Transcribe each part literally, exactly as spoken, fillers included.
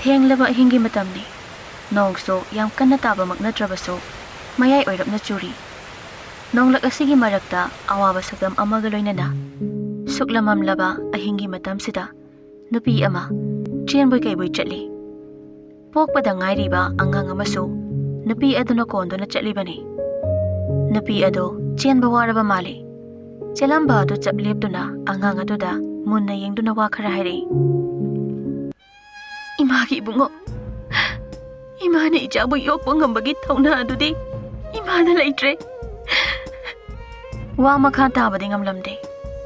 ꯊꯦꯡꯂꯕ ꯑꯍꯤꯡꯒꯤ ꯃꯇꯝꯅꯤ꯫ ꯅꯣꯡꯁꯨ ꯌꯥꯝ ꯀꯟꯅ ꯇꯥꯕꯃꯛ ꯅꯠꯇ꯭ꯔꯕꯁꯨ ꯃꯌꯥꯏ ꯑꯣꯏꯔꯞꯅ ꯆꯨꯔꯤ꯫ ꯅꯣꯡꯂꯛ ꯑꯁꯤꯒꯤ ꯃꯔꯛꯇ ꯑꯋꯥꯕ ꯁꯛꯇꯝ ꯑꯃꯒ ꯂꯣꯏꯅꯅ ꯁꯨꯛꯂꯝꯃꯝꯂꯕ ꯑꯍꯤꯡꯒꯤ ꯃꯇꯝꯁꯤꯗ ꯅꯨꯄꯤ ꯑꯃ ꯆꯦꯟꯕꯣꯏ ꯀꯩꯕꯣꯏ ꯆꯠꯂꯤ꯫ ꯄꯣꯛꯄꯗ ꯉꯥꯏꯔꯤꯕ ꯑꯉꯥꯡ ꯑꯃꯁꯨ ꯅꯨꯄꯤ ꯑꯗꯨꯅ ꯀꯣꯟꯗꯨꯅ ꯆꯠꯂꯤꯕꯅꯤ꯫ ꯅꯨꯄꯤ ꯑꯗꯨ ꯆꯦꯟꯕ ꯋꯥꯔꯕ ꯃꯥꯜꯂꯤ꯫ ꯆꯦꯜꯂꯝꯕ ꯑꯗꯨ ꯆꯞ ꯂꯦꯞꯇꯨꯅ ꯑꯉꯥꯡ ꯑꯗꯨꯗ ꯃꯨꯟꯅ ꯌꯦꯡꯗꯨꯅ ꯋꯥ ꯈꯔ ꯍꯥꯏꯔꯛꯏ꯫ "ꯏꯃꯥꯒꯤ ꯏꯕꯨꯡꯉꯣ, ꯏꯃꯥꯅ ꯏꯆꯥꯕꯨ ꯌꯣꯛꯄ ꯉꯝꯕꯒꯤ ꯊꯧꯅꯥ ꯑꯗꯨꯗꯤ ꯏꯃꯥꯗ ꯂꯩꯇ꯭ꯔꯦ꯫" ꯋꯥ ꯃꯈꯥ ꯇꯥꯕꯗꯤ ꯉꯝꯂꯝꯗꯦ꯫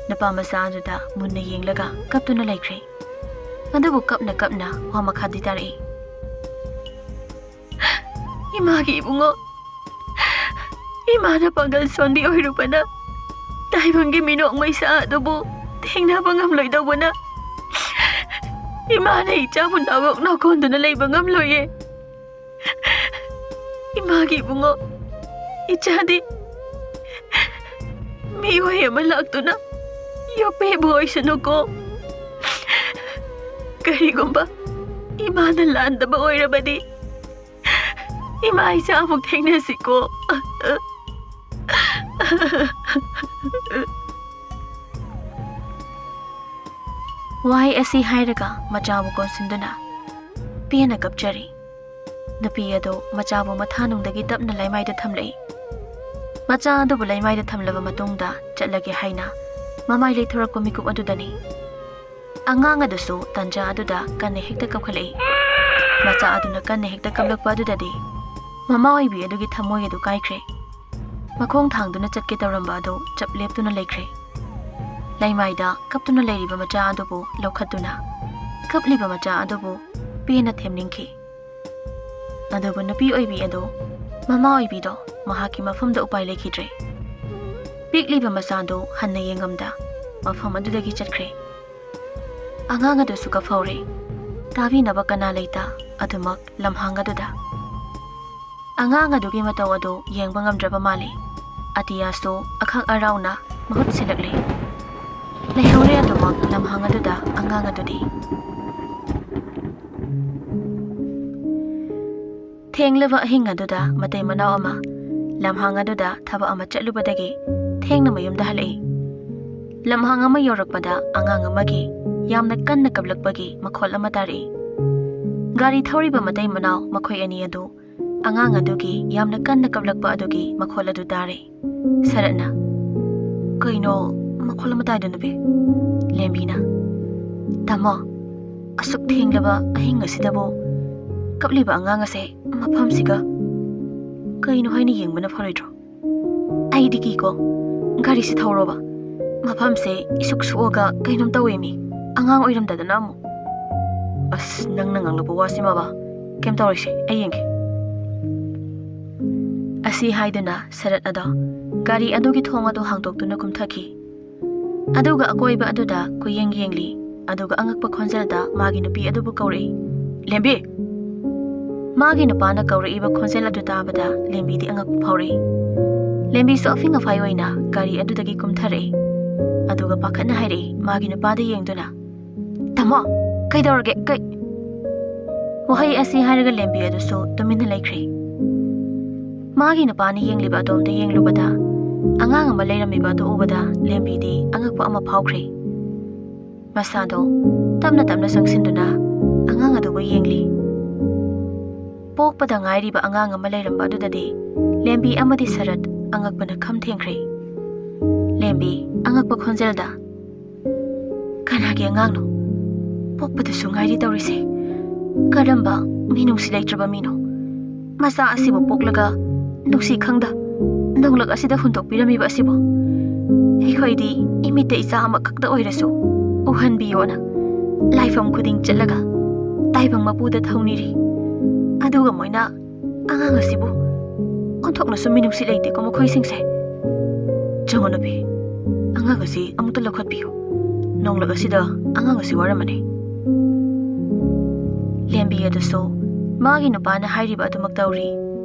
ꯅꯨꯄꯥ ꯃꯆꯥ ꯑꯗꯨꯗ ꯃꯨꯟꯅ ꯌꯦꯡꯂꯒ ꯀꯞꯇꯨꯅ ꯂꯩꯈ꯭ꯔꯦ꯫ ꯑꯗꯨꯕꯨ ꯀꯞꯅ ꯀꯞꯅ ꯋꯥ ꯃꯈꯥꯗꯤ ꯇꯥꯔꯛꯏ꯫ "ꯏꯃꯥꯒꯤ ꯏꯕꯨꯡꯉꯣ, ꯏꯃꯥꯅ ꯄꯥꯡꯒꯜ ꯁꯣꯟꯕꯤ ꯑꯣꯏꯔꯨꯕꯅ ꯇꯥꯏꯕꯪꯒꯤ ꯃꯤꯅꯣꯛ ꯃꯩꯁꯥ ꯑꯗꯨꯕꯨ ꯊꯦꯡꯅꯕ ꯉꯝꯂꯣꯏꯗꯧꯕꯅ ꯏꯃꯥꯅ ꯏꯆꯥꯕꯨ ꯅꯥꯎꯌꯣꯛ ꯅꯥꯎꯀꯣꯟꯗꯨꯅ ꯂꯩꯕ ꯉꯝꯂꯣꯏꯌꯦ꯫ ꯏꯃꯥꯒꯤ ꯏꯕꯨꯡꯉꯣ, ꯏꯆꯥꯗꯤ ꯃꯤꯑꯣꯏ ꯑꯃ ꯂꯥꯛꯇꯨꯅ ꯌꯣꯛꯄꯤꯕ ꯑꯣꯏꯁꯅꯨꯀꯣ꯫ ꯀꯔꯤꯒꯨꯝꯕ ꯏꯃꯥꯅ ꯂꯥꯟꯗꯕ ꯑꯣꯏꯔꯕꯗꯤ ꯏꯃꯥ ꯏꯆꯥ ꯑꯃꯨꯛ ꯊꯦꯡꯅꯁꯤꯀꯣ꯫" ꯋꯥꯍꯩ ꯑꯁꯤ ꯍꯥꯏꯔꯒ ꯃꯆꯥꯕꯨ ꯀꯣꯟꯁꯤꯟꯗꯨꯅ ꯄꯦꯟꯅ ꯀꯞꯆꯔꯤ꯫ ꯅꯨꯄꯤ ꯑꯗꯨ ꯃꯆꯥꯕꯨ ꯃꯊꯥꯅꯨꯡꯗꯒꯤ ꯇꯞꯅ ꯂꯩꯃꯥꯏꯗ ꯊꯝꯂꯛꯏ꯫ ꯃꯆꯥ ꯑꯗꯨꯕꯨ ꯂꯩꯃꯥꯏꯗ ꯊꯝꯂꯕ ꯃꯇꯨꯡꯗ ꯆꯠꯂꯒꯦ ꯍꯥꯏꯅ ꯃꯃꯥꯏ ꯂꯩꯊꯣꯔꯛꯄ ꯃꯤꯀꯨꯞ ꯑꯗꯨꯗꯅꯤ꯫ ꯑꯉꯥꯡ ꯑꯗꯨꯁꯨ ꯇꯟꯖꯥ ꯑꯗꯨꯗ ꯀꯟꯅ ꯍꯦꯛꯇ ꯀꯞꯈꯠꯂꯛꯏ꯫ ꯃꯆꯥ ꯑꯗꯨꯅ ꯀꯟꯅ ꯍꯦꯛꯇ ꯀꯞꯂꯛꯄ ꯑꯗꯨꯗꯗꯤ ꯃꯃꯥ ꯑꯣꯏꯕꯤ ꯑꯗꯨꯒꯤ ꯊꯃꯣꯏ ꯑꯗꯨ ꯀꯥꯏꯈ꯭ꯔꯦ꯫ ꯃꯈꯣꯡ ꯊꯥꯡꯗꯨꯅ ꯆꯠꯀꯦ ꯇꯧꯔꯝꯕ ꯑꯗꯨ ꯆꯞ ꯂꯦꯞꯇꯨꯅ ꯂꯩꯈ꯭ꯔꯦ꯫ ꯂꯩꯃꯥꯏꯗ ꯀꯞꯇꯨꯅ ꯂꯩꯔꯤꯕ ꯃꯆꯥ ꯑꯗꯨꯕꯨ ꯂꯧꯈꯠꯇꯨꯅ ꯀꯞꯂꯤꯕ ꯃꯆꯥ ꯑꯗꯨꯕꯨ ꯄꯦꯟꯅ ꯊꯦꯝꯅꯤꯡꯈꯤ꯫ ꯑꯗꯨꯕꯨ ꯅꯨꯄꯤ ꯑꯣꯏꯕꯤ ꯑꯗꯨ, ꯃꯃꯥ ꯑꯣꯏꯕꯤꯗꯣ ꯃꯍꯥꯛꯀꯤ ꯃꯐꯝꯗ ꯎꯄꯥꯏ ꯂꯩꯈꯤꯗ꯭ꯔꯦ꯫ ꯄꯤꯛꯂꯤꯕ ꯃꯆꯥꯗꯨ ꯍꯟꯅ ꯌꯦꯡꯉꯝꯗ ꯃꯐꯝ ꯑꯗꯨꯗꯒꯤ ꯆꯠꯈ꯭ꯔꯦ꯫ ꯑꯉꯥꯡ ꯑꯗꯨꯁꯨ ꯀꯞꯍꯧꯔꯦ꯫ ꯇꯥꯕꯤꯅꯕ ꯀꯅꯥ ꯂꯩꯇ ꯑꯗꯨꯃꯛ ꯂꯝꯍꯥꯡ ꯑꯗꯨꯗ꯫ ꯑꯉꯥꯡ ꯑꯗꯨꯒꯤ ꯃꯇꯧ ꯑꯗꯨ ꯌꯦꯡꯕ ꯉꯝꯗ꯭ꯔꯕ ꯃꯥꯜꯂꯤ꯫ ꯑꯇꯤꯌꯥꯁꯨ ꯑꯈꯛ ꯑꯔꯥꯎꯅ ꯃꯍꯨꯠ ꯁꯤꯜꯂꯛꯂꯦ꯫ ꯂꯩꯍꯧꯔꯦ ꯑꯗꯨꯃꯛ ꯂꯝꯍꯥꯡ ꯑꯗꯨꯗ ꯑꯉꯥꯡ ꯑꯗꯨꯗꯤ꯫ ꯊꯦꯡꯂꯕ ꯑꯍꯤꯡ ꯑꯗꯨꯗ ꯃꯇꯩ ꯃꯅꯥꯎ ꯑꯃ ꯂꯝꯍꯥꯡ ꯑꯗꯨꯗ ꯊꯕꯛ ꯑꯃ ꯆꯠꯂꯨꯕꯗꯒꯤ ꯊꯦꯡꯅ ꯃꯌꯨꯝꯗ ꯍꯜꯂꯛꯏ꯫ ꯂꯝꯍꯥꯡ ꯑꯃ ꯌꯧꯔꯛꯄꯗ ꯑꯉꯥꯡ ꯑꯃꯒꯤ ꯌꯥꯝꯅ ꯀꯟꯅ ꯀꯞꯂꯛꯄꯒꯤ ꯃꯈꯣꯜ ꯑꯃ ꯇꯥꯔꯛꯏ꯫ ꯒꯥꯔꯤ ꯊꯧꯔꯤꯕ ꯃꯇꯩ ꯃꯅꯥꯎ ꯃꯈꯣꯏ ꯑꯅꯤ ꯑꯗꯨ ꯑꯉꯥꯡ ꯑꯗꯨꯒꯤ ꯌꯥꯝꯅ ꯀꯟꯅ ꯀꯞꯂꯛꯄ ꯑꯗꯨꯒꯤ ꯃꯈꯣꯜ ꯑꯗꯨ ꯇꯥꯔꯦ꯫ ꯁꯔꯠꯅ, "ꯀꯩꯅꯣ ꯃꯈꯣꯜ ꯑꯃ ꯇꯥꯏꯗꯣ ꯅꯨꯄꯤ?" ꯂꯦꯝꯕꯤꯅ, "ꯇꯥꯃꯣ, ꯑꯁꯨꯛ ꯊꯦꯡꯂꯕ ꯑꯍꯤꯡ ꯑꯁꯤꯗꯕꯨ ꯀꯞꯂꯤꯕ ꯑꯉꯥꯡ ꯑꯁꯦ ꯃꯐꯝꯁꯤꯒ ꯀꯩꯅꯣ ꯍꯥꯏꯅ ꯌꯦꯡꯕꯅ ꯐꯔꯣꯏꯗ꯭ꯔꯣ? ꯑꯩꯗꯤ ꯀꯤꯀꯣ, ꯒꯥꯔꯤꯁꯤ ꯊꯧꯔꯣꯕ꯫ ꯃꯐꯝꯁꯦ ꯏꯁꯨꯛ ꯁꯨꯛꯑꯒ ꯀꯩꯅꯣꯝ ꯇꯧꯋꯦꯃꯤ, ꯑꯉꯥꯡ ꯑꯣꯏꯔꯝꯗꯗꯅ ꯑꯃꯨꯛ꯫ ꯑꯁ, ꯅꯪꯅ ꯉꯥꯡꯂꯛꯄ ꯋꯥꯁꯤꯃꯕ, ꯀꯩꯝ ꯇꯧꯔꯣꯏꯁꯦ, ꯑꯩ ꯌꯦꯡꯒꯦ꯫" ꯑꯁꯤ ꯍꯥꯏꯗꯨꯅ ꯁꯔꯠ ꯑꯗꯣ ꯒꯥꯔꯤ ꯑꯗꯨꯒꯤ ꯊꯣꯡ ꯑꯗꯨ ꯍꯥꯡꯗꯣꯛꯇꯨꯅ ꯀꯨꯝꯊꯈꯤ꯫ ꯑꯗꯨꯒ ꯑꯀꯣꯏꯕ ꯑꯗꯨꯗ ꯀꯨꯌꯦꯡ ꯌꯦꯡꯂꯤ꯫ ꯑꯗꯨꯒ ꯑꯉꯛꯄ ꯈꯣꯟꯖꯦꯜꯗ ꯃꯥꯒꯤ ꯅꯨꯄꯤ ꯑꯗꯨꯕꯨ ꯀꯧꯔꯛꯏ, "ꯂꯦꯝꯕꯤ!" ꯃꯥꯒꯤ ꯅꯨꯄꯥꯅ ꯀꯧꯔꯛꯏꯕ ꯈꯣꯟꯖꯦꯜ ꯑꯗꯨ ꯇꯥꯕꯗ ꯂꯦꯝꯕꯤꯗꯤ ꯑꯉꯛꯄ ꯐꯥꯎꯔꯛꯏ꯫ ꯂꯦꯝꯕꯤꯁꯨ ꯑꯐꯤꯡ ꯑꯐꯥꯏ ꯑꯣꯏꯅ ꯒꯥꯔꯤ ꯑꯗꯨꯗꯒꯤ ꯀꯨꯝꯊꯔꯛꯏ꯫ ꯑꯗꯨꯒ ꯄꯥꯈꯠꯅ ꯍꯥꯏꯔꯛꯏ, ꯃꯥꯒꯤ ꯅꯨꯄꯥꯗ ꯌꯦꯡꯗꯨꯅ, "ꯇꯥꯃꯣ, ꯀꯩꯗꯧꯔꯒꯦ? ꯀꯩ?" ꯋꯥꯍꯩ ꯑꯁꯤ ꯍꯥꯏꯔꯒ ꯂꯦꯝꯕꯤ ꯑꯗꯨꯁꯨ ꯇꯨꯃꯤꯟꯅ ꯂꯩꯈ꯭ꯔꯦ꯫ ꯃꯥꯒꯤ ꯅꯨꯄꯥꯅ ꯌꯦꯡꯂꯤꯕ ꯑꯗꯣꯝꯗ ꯌꯦꯡꯂꯨꯕꯗ ꯑꯉꯥꯡ ꯑꯃ ꯂꯩꯔꯝꯃꯤꯕ ꯑꯗꯨ ꯎꯕꯗ ꯂꯦꯝꯕꯤꯗꯤ ꯑꯉꯛꯄ ꯑꯃ ꯐꯥꯎꯈ꯭ꯔꯦ꯫ ꯃꯁꯥꯗꯣ ꯇꯞꯅ ꯇꯞꯅ ꯆꯪꯁꯤꯟꯗꯨꯅ ꯑꯉꯥꯡ ꯑꯗꯨꯕꯨ ꯌꯦꯡꯂꯤ꯫ ꯄꯣꯛꯄꯗ ꯉꯥꯏꯔꯤꯕ ꯑꯉꯥꯡ ꯑꯃ ꯂꯩꯔꯝꯕ ꯑꯗꯨꯗꯗꯤ ꯂꯦꯝꯕꯤ ꯑꯃꯗꯤ ꯁꯔꯠ ꯑꯉꯛꯄꯅ ꯈꯝ ꯊꯦꯡꯈ꯭ꯔꯦ꯫ ꯂꯦꯝꯕꯤ ꯑꯉꯛꯄ ꯈꯣꯟꯖꯦꯜꯗ, "ꯀꯅꯥꯒꯤ ꯑꯉꯥꯡꯅꯣ? ꯄꯣꯛꯄꯗꯁꯨ ꯉꯥꯏꯔꯤ ꯇꯧꯔꯤꯁꯦ꯫ ꯀꯔꯝꯕ ꯃꯤꯅꯨꯡꯁꯤ ꯂꯩꯇ꯭ꯔꯕ ꯃꯤꯅꯣ? ꯃꯆꯥ ꯑꯁꯤꯕꯨ ꯄꯣꯛꯂꯒ ꯅꯨꯡꯁꯤ ꯈꯪꯗ ꯅꯣꯡꯂꯛ ꯑꯁꯤꯗ ꯍꯨꯟꯗꯣꯛꯄꯤꯔꯝꯃꯤꯕ ꯑꯁꯤꯕꯨ? ꯑꯩꯈꯣꯏꯗꯤ ꯏꯃꯤꯠꯇ ꯏꯆꯥ ꯑꯃꯈꯛꯇ ꯑꯣꯏꯔꯁꯨ ꯎꯍꯟꯕꯤꯌꯣꯅ ꯂꯥꯏꯐꯝ ꯈꯨꯗꯤꯡ ꯆꯠꯂꯒ ꯇꯥꯏꯕꯪ ꯃꯄꯨꯗ ꯊꯧꯅꯤꯔꯤ꯫ ꯑꯗꯨꯒ ꯃꯣꯏꯅ ꯑꯉꯥꯡ ꯑꯁꯤꯕꯨ ꯑꯣꯟꯊꯣꯛꯅꯁꯨ ꯃꯤꯅꯨꯡꯁꯤ ꯂꯩꯇꯦꯀꯣ ꯃꯈꯣꯏꯁꯤꯡꯁꯦ꯫ ꯆꯪꯉꯣ ꯅꯨꯄꯤ, ꯑꯉꯥꯡ ꯑꯁꯤ ꯑꯃꯨꯛꯇ ꯂꯧꯈꯠꯄꯤꯌꯨ꯫ ꯅꯣꯡꯂꯛ ꯑꯁꯤꯗ ꯑꯉꯥꯡ ꯑꯁꯤ ꯋꯥꯔꯝꯃꯅꯤ꯫" ꯂꯦꯝꯕꯤ ꯑꯗꯨꯁꯨ ꯃꯥꯒꯤ ꯅꯨꯄꯥꯅ ꯍꯥꯏꯔꯤꯕ ꯑꯗꯨꯃꯛ ꯇꯧꯔꯤ꯫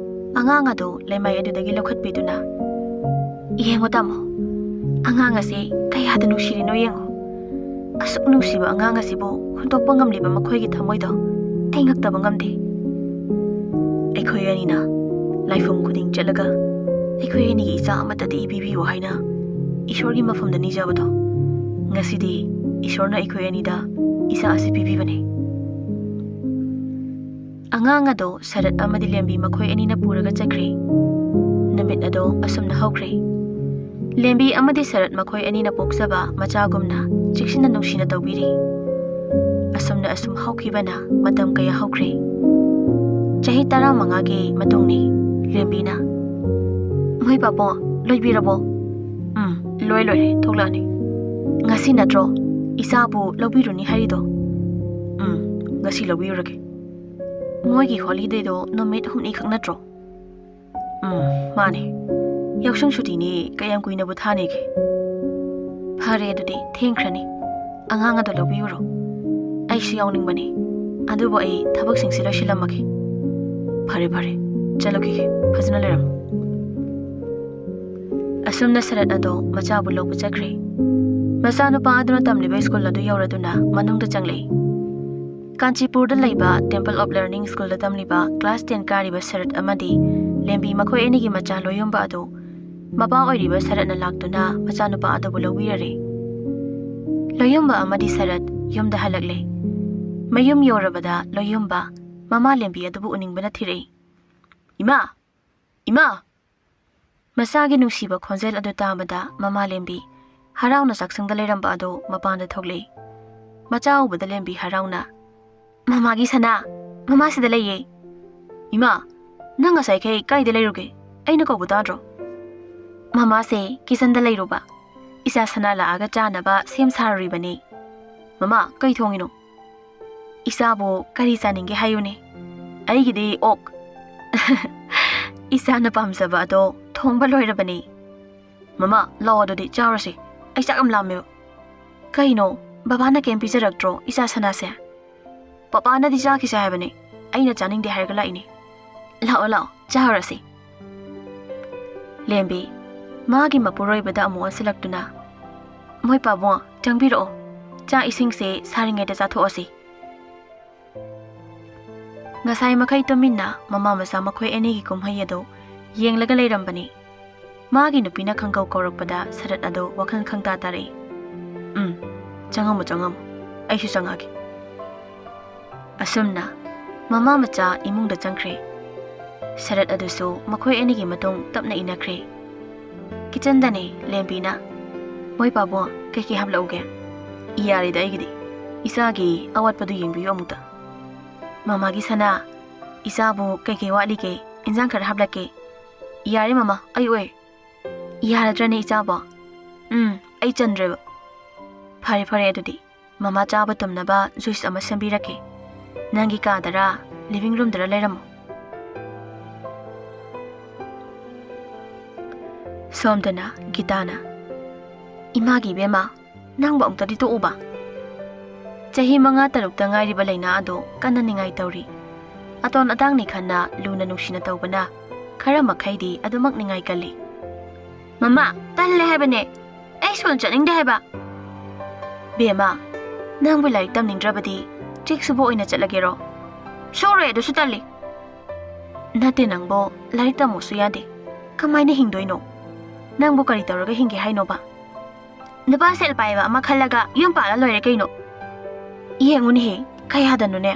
ꯑꯉꯥꯡ ꯑꯗꯨ ꯂꯩꯃꯥꯏ ꯑꯗꯨꯗꯒꯤ ꯂꯧꯈꯠꯄꯤꯗꯨꯅ, "ꯌꯦꯡꯉꯣ ꯇꯥꯃꯣ, ꯑꯉꯥꯡ ꯑꯁꯤ ꯀꯌꯥꯗ ꯅꯨꯡꯁꯤꯔꯤꯅꯣ ꯌꯦꯡꯉꯣ꯫ ꯑꯁꯨꯛ ꯅꯨꯡꯁꯤꯕ ꯑꯉꯥꯡ ꯑꯁꯤꯕꯨ ꯍꯨꯟꯗꯣꯛꯄ ꯉꯝꯂꯤꯕ ꯃꯈꯣꯏꯒꯤ ꯊꯃꯣꯏꯗꯣ ꯑꯩ ꯉꯛꯇꯕ ꯉꯝꯗꯦ꯫" ꯑꯩꯈꯣꯏ ꯑꯅꯤꯅ ꯂꯥꯏꯐꯝ ꯈꯨꯗꯤꯡ ꯆꯠꯂꯒ ꯑꯩꯈꯣꯏ ꯑꯅꯤꯒꯤ ꯏꯆꯥ ꯑꯃꯠꯇꯗꯤ ꯄꯤꯕꯤꯌꯨ ꯍꯥꯏꯅ ꯏꯁꯣꯔꯒꯤ ꯃꯐꯝꯗ ꯅꯤꯖꯕꯗꯣ, ꯉꯁꯤꯗꯤ ꯏꯁꯣꯔꯅ ꯑꯩꯈꯣꯏ ꯑꯅꯤꯗ ꯏꯆꯥ ꯑꯁꯤ ꯄꯤꯕꯤꯕꯅꯤ꯫ ꯑꯉꯥꯡ ꯑꯗꯣ ꯁꯔꯠ ꯑꯃꯗꯤ ꯂꯦꯝꯕꯤ ꯃꯈꯣꯏ ꯑꯅꯤꯅ ꯄꯨꯔꯒ ꯆꯠꯈ꯭ꯔꯦ꯫ ꯅꯨꯃꯤꯠ ꯑꯗꯣ ꯑꯁꯨꯝꯅ ꯍꯧꯈ꯭ꯔꯦ꯫ ꯂꯦꯝꯕꯤ ꯑꯃꯗꯤ ꯁꯔꯠ ꯃꯈꯣꯏ ꯑꯅꯤꯅ ꯄꯣꯛꯆꯕ ꯃꯆꯥꯒꯨꯝꯅ ꯆꯦꯛꯁꯤꯟꯅ ꯅꯨꯡꯁꯤꯅ ꯇꯧꯕꯤꯔꯤ꯫ ꯑꯁꯨꯝꯅ ꯑꯁꯨꯝ ꯍꯧꯈꯤꯕꯅ ꯃꯇꯝ ꯀꯌꯥ ꯍꯧꯈ꯭ꯔꯦ꯫ ꯆꯍꯤ ꯇꯔꯥꯃꯉꯥꯒꯤ ꯃꯇꯨꯡꯅꯤ꯫ ꯂꯦꯝꯕꯤꯅ, "ꯃꯣꯏ ꯄꯥꯕꯨꯡ, ꯂꯣꯏꯕꯤꯔꯕꯣ?" "ꯎꯝ, ꯂꯣꯏ ꯂꯣꯏꯔꯦ, ꯊꯣꯛꯂꯛꯑꯅꯤ꯫ ꯉꯁꯤ ꯅꯠꯇ꯭ꯔꯣ ꯏꯆꯥꯕꯨ ꯂꯧꯕꯤꯔꯨꯅꯤ ꯍꯥꯏꯔꯤꯗꯣ?" "ꯎꯝ, ꯉꯁꯤ ꯂꯧꯕꯤꯔꯨꯔꯒꯦ꯫ ꯃꯣꯏꯒꯤ ꯍꯣꯂꯤꯗꯦꯗꯣ ꯅꯨꯃꯤꯠ ꯍꯨꯝꯅꯤꯈꯛ ꯅꯠꯇ꯭ꯔꯣ?" "ꯎꯝ, ꯃꯥꯅꯦ꯫ ꯌꯥꯎꯁꯪ ꯁꯨꯇꯤꯅꯦ, ꯀꯌꯥꯝ ꯀꯨꯏꯅꯕꯨ ꯊꯥꯅꯤꯒꯦ?" "ꯐꯔꯦ, ꯑꯗꯨꯗꯤ ꯊꯦꯡꯈ꯭ꯔꯅꯤ꯫ ꯑꯉꯥꯡ ꯑꯗꯣ ꯂꯧꯕꯤꯌꯨꯔꯣ? ꯑꯩꯁꯨ ꯌꯥꯎꯅꯤꯡꯕꯅꯤ꯫ ꯑꯗꯨꯕꯨ ꯑꯩ ꯊꯕꯛꯁꯤꯡꯁꯦ ꯂꯣꯏꯁꯤꯜꯂꯝꯃꯒꯦ꯫" "ꯐꯔꯦ, ꯐꯔꯦ꯫ ꯆꯠꯂꯨꯈꯤꯒꯦ꯫ ꯐꯖꯅ ꯂꯩꯔꯝꯃꯨ꯫" ꯑꯁꯨꯝꯅ ꯁꯔꯠ ꯑꯗꯣ ꯃꯆꯥꯕꯨ ꯂꯧꯕ ꯆꯠꯈ꯭ꯔꯦ꯫ ꯃꯆꯥꯅꯨꯄꯥ ꯑꯗꯨꯅ ꯇꯝꯂꯤꯕ ꯁ꯭ꯀꯨꯜ ꯑꯗꯨ ꯌꯧꯔꯗꯨꯅ ꯃꯅꯨꯡꯗ ꯆꯪꯂꯛꯏ꯫ ꯀꯥꯟꯆꯤꯄꯨꯔꯗ ꯂꯩꯕ Temple of Learning ꯁ꯭ꯀꯨꯜꯗ ꯇꯝꯂꯤꯕ class ten ꯀꯥꯔꯤꯕ ꯁꯔꯠ ꯑꯃꯗꯤ ꯂꯦꯝꯕꯤ ꯃꯈꯣꯏ ꯑꯅꯤꯒꯤ ꯃꯆꯥ ꯂꯣꯌꯨꯝꯕ ꯑꯗꯨ ꯃꯄꯥ ꯑꯣꯏꯔꯤꯕ ꯁꯔꯠꯅ ꯂꯥꯛꯇꯨꯅ ꯃꯆꯥꯅꯨꯄꯥ ꯑꯗꯨꯕꯨ ꯂꯧꯕꯤꯔꯔꯦ꯫ ꯂꯣꯌꯨꯝꯕ ꯑꯃꯗꯤ ꯁꯔꯠ ꯌꯨꯝꯗ ꯍꯜꯂꯛꯂꯦ꯫ ꯃꯌꯨꯝ ꯌꯧꯔꯕꯗ ꯂꯣꯌꯨꯝꯕ ꯃꯃꯥ ꯂꯦꯝꯕꯤ ꯑꯗꯨꯕꯨ ꯎꯅꯤꯡꯕꯅ ꯊꯤꯔꯛꯏ꯫ "ꯏꯃꯥ! ꯏꯃꯥ!" ꯃꯆꯥꯒꯤ ꯅꯨꯡꯁꯤꯕ ꯈꯣꯟꯖꯦꯜ ꯑꯗꯨ ꯇꯥꯕꯗ ꯃꯃꯥ ꯂꯦꯝꯕꯤ ꯍꯔꯥꯎꯅ ꯆꯥꯛꯁꯪꯗ ꯂꯩꯔꯝꯕ ꯑꯗꯨ ꯃꯄꯥꯟꯗ ꯊꯣꯛꯂꯛꯏ꯫ ꯃꯆꯥ ꯎꯕꯗ ꯂꯦꯝꯕꯤ ꯍꯔꯥꯎꯅ, "ꯃꯃꯥꯒꯤ ꯁꯅꯥ, ꯃꯃꯥꯁꯤꯗ ꯂꯩꯌꯦ꯫" "ꯏꯃꯥ, ꯅꯪ ꯉꯁꯥꯏꯈꯩ ꯀꯥꯏꯗ ꯂꯩꯔꯨꯒꯦ? ꯑꯩꯅ ꯀꯧꯕ ꯇꯥꯗ꯭ꯔꯣ?" "ꯃꯃꯥꯁꯦ ꯀꯤꯆꯟꯗ ꯂꯩꯔꯨꯕ, ꯏꯆꯥ ꯁꯅꯥ ꯂꯥꯛꯑꯒ ꯆꯥꯅꯕ ꯁꯦꯝ ꯁꯥꯔꯨꯔꯤꯕꯅꯤ꯫" "ꯃꯃꯥ, ꯀꯩ ꯊꯣꯡꯉꯤꯅꯣ?" "ꯏꯆꯥꯕꯨ ꯀꯔꯤ ꯆꯥꯅꯤꯡꯒꯦ ꯍꯥꯏꯌꯨꯅꯦ? ꯑꯩꯒꯤꯗꯤ ꯑꯣꯛ꯫" "ꯏꯆꯥꯅ ꯄꯥꯝꯖꯕ ꯑꯗꯣ ꯊꯣꯡꯕ ꯂꯣꯏꯔꯕꯅꯤ꯫" "ꯃꯃꯥ, ꯂꯥꯛꯑꯣ ꯑꯗꯨꯗꯤ ꯆꯥꯔꯨꯔꯁꯤ꯫ ꯑꯩ ꯆꯥꯛ ꯌꯥꯝ ꯂꯥꯝꯃꯦꯕ꯫" "ꯀꯩꯅꯣ, ꯕꯕꯥꯅ ꯀꯩꯝ ꯄꯤꯖꯔꯛꯇ꯭ꯔꯣ ꯏꯆꯥ ꯁꯅꯥꯁꯦ?" "ꯄꯄꯥꯅꯗꯤ ꯆꯥꯈꯤꯁꯦ ꯍꯥꯏꯕꯅꯤ, ꯑꯩꯅ ꯆꯥꯅꯤꯡꯗꯦ ꯍꯥꯏꯔꯒ ꯂꯥꯛꯏꯅꯤ꯫ ꯂꯥꯛꯑꯣ, ꯂꯥꯛꯑꯣ, ꯆꯥꯔꯨꯔꯁꯤ꯫" ꯂꯦꯝꯕꯤ, ꯃꯥꯒꯤ ꯃꯄꯨꯔꯣꯏꯕꯗ ꯑꯃꯨꯛ ꯑꯣꯟꯁꯤꯜꯂꯛꯇꯨꯅ, "ꯃꯣꯏ ꯄꯥꯕꯨꯡ, ꯆꯪꯕꯤꯔꯛꯑꯣ꯫ ꯆꯥꯛ ꯏꯁꯤꯡꯁꯦ ꯁꯥꯔꯤꯉꯩꯗ ꯆꯥꯊꯣꯛꯑꯁꯤ꯫" ꯉꯁꯥꯏ ꯃꯈꯩ ꯇꯨꯃꯤꯟꯅ ꯃꯃꯥ ꯃꯆꯥ ꯃꯈꯣꯏ ꯑꯅꯤꯒꯤ ꯀꯨꯝꯍꯩ ꯑꯗꯨ ꯌꯦꯡꯂꯒ ꯂꯩꯔꯝꯕꯅꯤ꯫ ꯃꯥꯒꯤ ꯅꯨꯄꯤꯅ ꯈꯪꯀꯧ ꯀꯧꯔꯛꯄꯗ ꯁꯔꯠ ꯑꯗꯨ ꯋꯥꯈꯜ ꯈꯪꯇꯥ ꯇꯥꯔꯛꯏ꯫ "ꯎꯝ, ꯆꯪꯉꯝꯃꯨ, ꯆꯪꯉꯝꯃꯨ꯫ ꯑꯩꯁꯨ ꯆꯪꯉꯛꯑꯒꯦ꯫" ꯑꯁꯨꯝꯅ ꯃꯃꯥ ꯃꯆꯥ ꯏꯃꯨꯡꯗ ꯆꯪꯈ꯭ꯔꯦ꯫ ꯁꯔꯠ ꯑꯗꯨꯁꯨ ꯃꯈꯣꯏ ꯑꯅꯤꯒꯤ ꯃꯇꯨꯡ ꯇꯞꯅ ꯏꯟꯅꯈ꯭ꯔꯦ꯫ ꯀꯤꯆꯟꯗꯅꯦ ꯂꯦꯝꯕꯤꯅ, "ꯃꯣꯏ ꯄꯥꯕꯨꯡ, ꯀꯩꯀꯩ ꯍꯥꯞꯂꯛꯎꯒꯦ?" "ꯌꯥꯔꯦꯗ ꯑꯩꯒꯤꯗꯤ꯫ ꯏꯆꯥꯒꯤ ꯑꯋꯥꯠꯄꯗꯨ ꯌꯦꯡꯕꯤꯌꯨ ꯑꯃꯨꯛꯇ꯫" "ꯃꯃꯥꯒꯤ ꯁꯅꯥ, ꯏꯆꯥꯕꯨ ꯀꯩꯀꯩ ꯋꯥꯠꯂꯤꯒꯦ? ꯏꯟꯖꯥꯡ ꯈꯔ ꯍꯥꯞꯂꯛꯀꯦ꯫" "ꯌꯥꯔꯦ ꯃꯃꯥ, ꯑꯩ ꯑꯣꯏ꯫" "ꯌꯥꯔꯗ꯭ꯔꯅꯦ ꯏꯆꯥꯕꯣ?" "ꯎꯝ, ꯑꯩ ꯆꯟꯗ꯭ꯔꯦꯕ꯫" "ꯐꯔꯦ ꯐꯔꯦ, ꯑꯗꯨꯗꯤ ꯃꯃꯥ ꯆꯥꯕ ꯇꯨꯝꯅꯕ ꯖꯨꯏꯁ ꯑꯃ ꯁꯦꯝꯕꯤꯔꯛꯀꯦ꯫ ꯅꯪꯒꯤ ꯀꯥꯗꯔ, ꯂꯤꯚꯤꯡ ꯔꯨꯝꯗꯔ ꯂꯩꯔꯝꯃꯣ꯫" ꯁꯣꯝꯗꯅ ꯒꯤꯇꯥꯅ, "ꯏꯃꯥꯒꯤ ꯏꯕꯦꯝꯃ, ꯅꯪꯕꯨ ꯑꯃꯨꯛꯇꯗꯤ ꯇꯣꯛꯎꯕ꯫" ꯆꯍꯤ ꯃꯉꯥ ꯇꯔꯨꯛꯇ ꯉꯥꯏꯔꯤꯕ ꯂꯩꯅꯥ ꯑꯗꯨ ꯀꯟꯅ ꯅꯤꯡꯉꯥꯏ ꯇꯧꯔꯤ꯫ ꯑꯇꯣꯟ ꯑꯇꯥꯡꯅꯤ ꯈꯟꯅ ꯂꯨꯅ ꯅꯨꯡꯁꯤꯅ ꯇꯧꯕꯅ ꯈꯔ ꯃꯈꯩꯗꯤ ꯑꯗꯨꯃꯛ ꯅꯤꯡꯉꯥꯏ ꯀꯜꯂꯤ꯫ "ꯃꯃꯥ, ꯇꯜꯂꯦ ꯍꯥꯏꯕꯅꯦ꯫ ꯑꯩ ꯁ꯭ꯀꯨꯜ ꯆꯠꯅꯤꯡꯗꯦ ꯍꯥꯏꯕ꯫" "ꯕꯦꯝꯃ, ꯅꯪꯕꯨ ꯂꯥꯏꯔꯤꯛ ꯇꯝꯅꯤꯡꯗ꯭ꯔꯕꯗꯤ ꯆꯦꯛ ꯁꯨꯕ ꯑꯣꯏꯅ ꯆꯠꯂꯒꯦꯔꯣ?" "ꯁꯨꯔꯣꯏ, ꯑꯗꯨꯁꯨ ꯇꯜꯂꯤ꯫" "ꯅꯠꯇꯦ, ꯅꯪꯕꯨ ꯂꯥꯏꯔꯤꯛ ꯇꯝꯃꯣꯁꯨ ꯌꯥꯗꯦ꯫ ꯀꯃꯥꯏꯅ ꯍꯤꯡꯗꯣꯏꯅꯣ? ꯅꯪꯕꯨ ꯀꯔꯤ ꯇꯧꯔꯒ ꯍꯤꯡꯒꯦ ꯍꯥꯏꯅꯣꯕ?" "ꯅꯨꯄꯥ ꯁꯦꯜ ꯄꯥꯏꯕ ꯑꯃ ꯈꯜꯂꯒ ꯌꯨꯝ ꯄꯥꯜꯂ ꯂꯣꯏꯔꯦ ꯀꯩꯅꯣ꯫" "ꯌꯦꯡꯉꯨꯅꯦꯍꯦ, ꯀꯌꯥꯗꯅꯣꯅꯦ?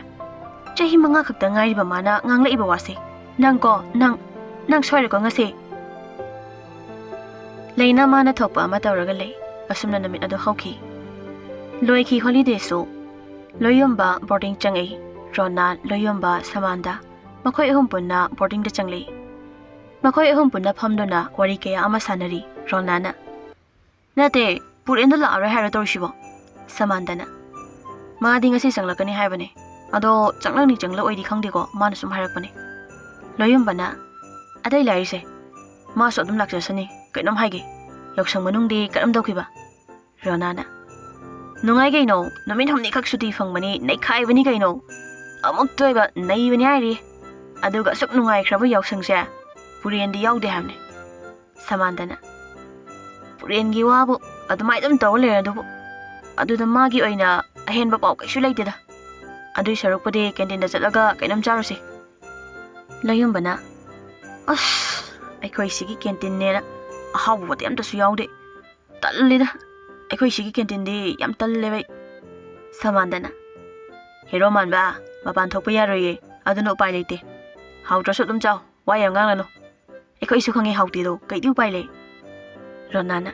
ꯆꯍꯤ ꯃꯉꯥ ꯈꯛꯇ ꯉꯥꯏꯔꯤꯕ ꯃꯥꯅ ꯉꯥꯡꯂꯛꯏꯕ ꯋꯥꯁꯦ꯫ ꯅꯪꯀꯣ, ꯅꯪ, ꯅꯪ ꯁꯣꯏꯔꯦꯀꯣ ꯉꯁꯤ꯫" ꯂꯩꯅꯥ ꯃꯥꯅ ꯊꯣꯛꯄ ꯑꯃ ꯇꯧꯔꯒ ꯂꯩ꯫ ꯑꯁꯨꯝꯅ ꯅꯨꯃꯤꯠ ꯑꯗꯨ ꯍꯧꯈꯤ꯫ ꯂꯣꯏꯈꯤ ꯍꯣꯂꯤꯗꯦꯁꯨ꯫ ꯂꯣꯏꯌꯣꯝꯕ ꯕꯣꯔꯗꯤꯡ ꯆꯪꯉꯛꯏ꯫ ꯔꯣꯅꯥꯜ, ꯂꯣꯏꯌꯣꯝꯕ, ꯁꯃꯥꯟꯗ, ꯃꯈꯣꯏ ꯑꯍꯨꯝ ꯄꯨꯟꯅ ꯕꯣꯔꯗꯤꯡꯗ ꯆꯪꯂꯛꯏ꯫ ꯃꯈꯣꯏ ꯑꯍꯨꯝ ꯄꯨꯟꯅ ꯐꯝꯗꯨꯅ ꯋꯥꯔꯤ ꯀꯌꯥ ꯑꯃ ꯁꯥꯟꯅꯔꯤ꯫ ꯔꯣꯅꯥꯅ, "ꯅꯠꯇꯦ, ꯄꯨꯔꯦꯟꯗꯣ ꯂꯥꯛꯑꯔꯣꯏ ꯍꯥꯏꯔꯣ ꯇꯧꯔꯤꯁꯤꯕꯣ?" ꯁꯃꯥꯟꯗꯅ, "ꯃꯥꯗꯤ ꯉꯁꯤ ꯆꯪꯂꯛꯀꯅꯤ ꯍꯥꯏꯕꯅꯦ꯫ ꯑꯗꯣ ꯆꯪꯂꯛꯅꯤ ꯆꯪꯂꯛꯑꯣꯏꯗꯤ ꯈꯪꯗꯦꯀꯣ, ꯃꯥꯅ ꯁꯨꯝ ꯍꯥꯏꯔꯛꯄꯅꯦ꯫" ꯂꯣꯏꯌꯣꯝꯕꯅ, "ꯑꯇꯩ ꯂꯥꯏꯔꯤꯁꯦ, ꯃꯥꯁꯨ ꯑꯗꯨꯝ ꯂꯥꯛꯆꯁꯅꯤ, ꯀꯩꯅꯣꯝ ꯍꯥꯏꯒꯦ꯫ ꯌꯥꯎꯁꯪ ꯃꯅꯨꯡꯗꯤ ꯀꯔꯝ ꯇꯧꯈꯤꯕ?" ꯔꯣꯅꯥꯅ, "ꯅꯨꯡꯉꯥꯏ ꯀꯩꯅꯣ, ꯅꯨꯃꯤꯠ ꯍꯨꯝꯅꯤꯈꯛ ꯁꯨꯇꯤ ꯐꯪꯕꯅꯤ, ꯅꯩꯈꯥꯏꯕꯅꯤ ꯀꯩꯅꯣ꯫ ꯑꯃꯨꯛꯇ ꯑꯣꯏꯕ ꯅꯩꯕꯅꯤ ꯍꯥꯏꯔꯤ꯫ ꯑꯗꯨꯒ ꯑꯁꯨꯛ ꯅꯨꯡꯉꯥꯏꯈ꯭ꯔꯕ ꯌꯥꯎꯁꯪꯁꯦ ꯄꯨꯔꯦꯟꯗꯤ ꯌꯥꯎꯗꯦ ꯍꯥꯏꯕꯅꯦ꯫" ꯁꯃꯥꯟꯗꯅ, "ꯄꯨꯔꯦꯟꯒꯤ ꯋꯥꯕꯨ ꯑꯗꯨꯃꯥꯏꯅ ꯑꯗꯨꯝ ꯇꯧꯔ ꯂꯩꯔ ꯑꯗꯨꯕꯨ꯫ ꯑꯗꯨꯗ ꯃꯥꯒꯤ ꯑꯣꯏꯅ ꯑꯍꯦꯟꯕ ꯄꯥꯎ ꯀꯩꯁꯨ ꯂꯩꯇꯦꯗ꯫" ꯑꯗꯨꯏ ꯁꯔꯨꯛꯄꯨꯗꯤ ꯀꯦꯟꯇꯤꯟꯗ ꯆꯠꯂꯒ ꯀꯩꯅꯣꯝ ꯆꯥꯔꯨꯁꯤ꯫ ꯂꯌꯨꯝꯕꯅ, "ꯑꯁ, ꯑꯩꯈꯣꯏ ꯁꯤꯒꯤ ꯀꯦꯟꯇꯤꯟꯅꯦꯅ ꯑꯍꯥꯎꯕꯗꯤ ꯑꯝꯇꯁꯨ ꯌꯥꯎꯗꯦ꯫ ꯇꯜꯂꯤꯗ, ꯑꯩꯈꯣꯏ ꯁꯤꯒꯤ ꯀꯦꯟꯇꯤꯟꯗꯤ ꯌꯥꯝ ꯇꯜꯂꯦꯕ ꯑꯩ꯫" ꯁꯃꯥꯟꯗꯅ, "ꯍꯦꯔꯣ ꯃꯥꯟꯕ, ꯃꯄꯥꯟ ꯊꯣꯛꯄ ꯌꯥꯔꯣꯏꯌꯦ, ꯑꯗꯨꯅ ꯎꯄꯥꯏ ꯂꯩꯇꯦ꯫ ꯍꯥꯎꯇ꯭ꯔꯁꯨ ꯑꯗꯨꯝ ꯆꯥꯎ, ꯋꯥ ꯌꯥꯝ ꯉꯥꯡꯂꯅꯨ꯫ ꯑꯩꯈꯣꯏꯁꯨ ꯈꯪꯉꯦ ꯍꯥꯎꯇꯦꯗꯣ, ꯀꯩꯗꯤ ꯎꯄꯥꯏ ꯂꯩ?" ꯔꯣꯅꯥꯅ,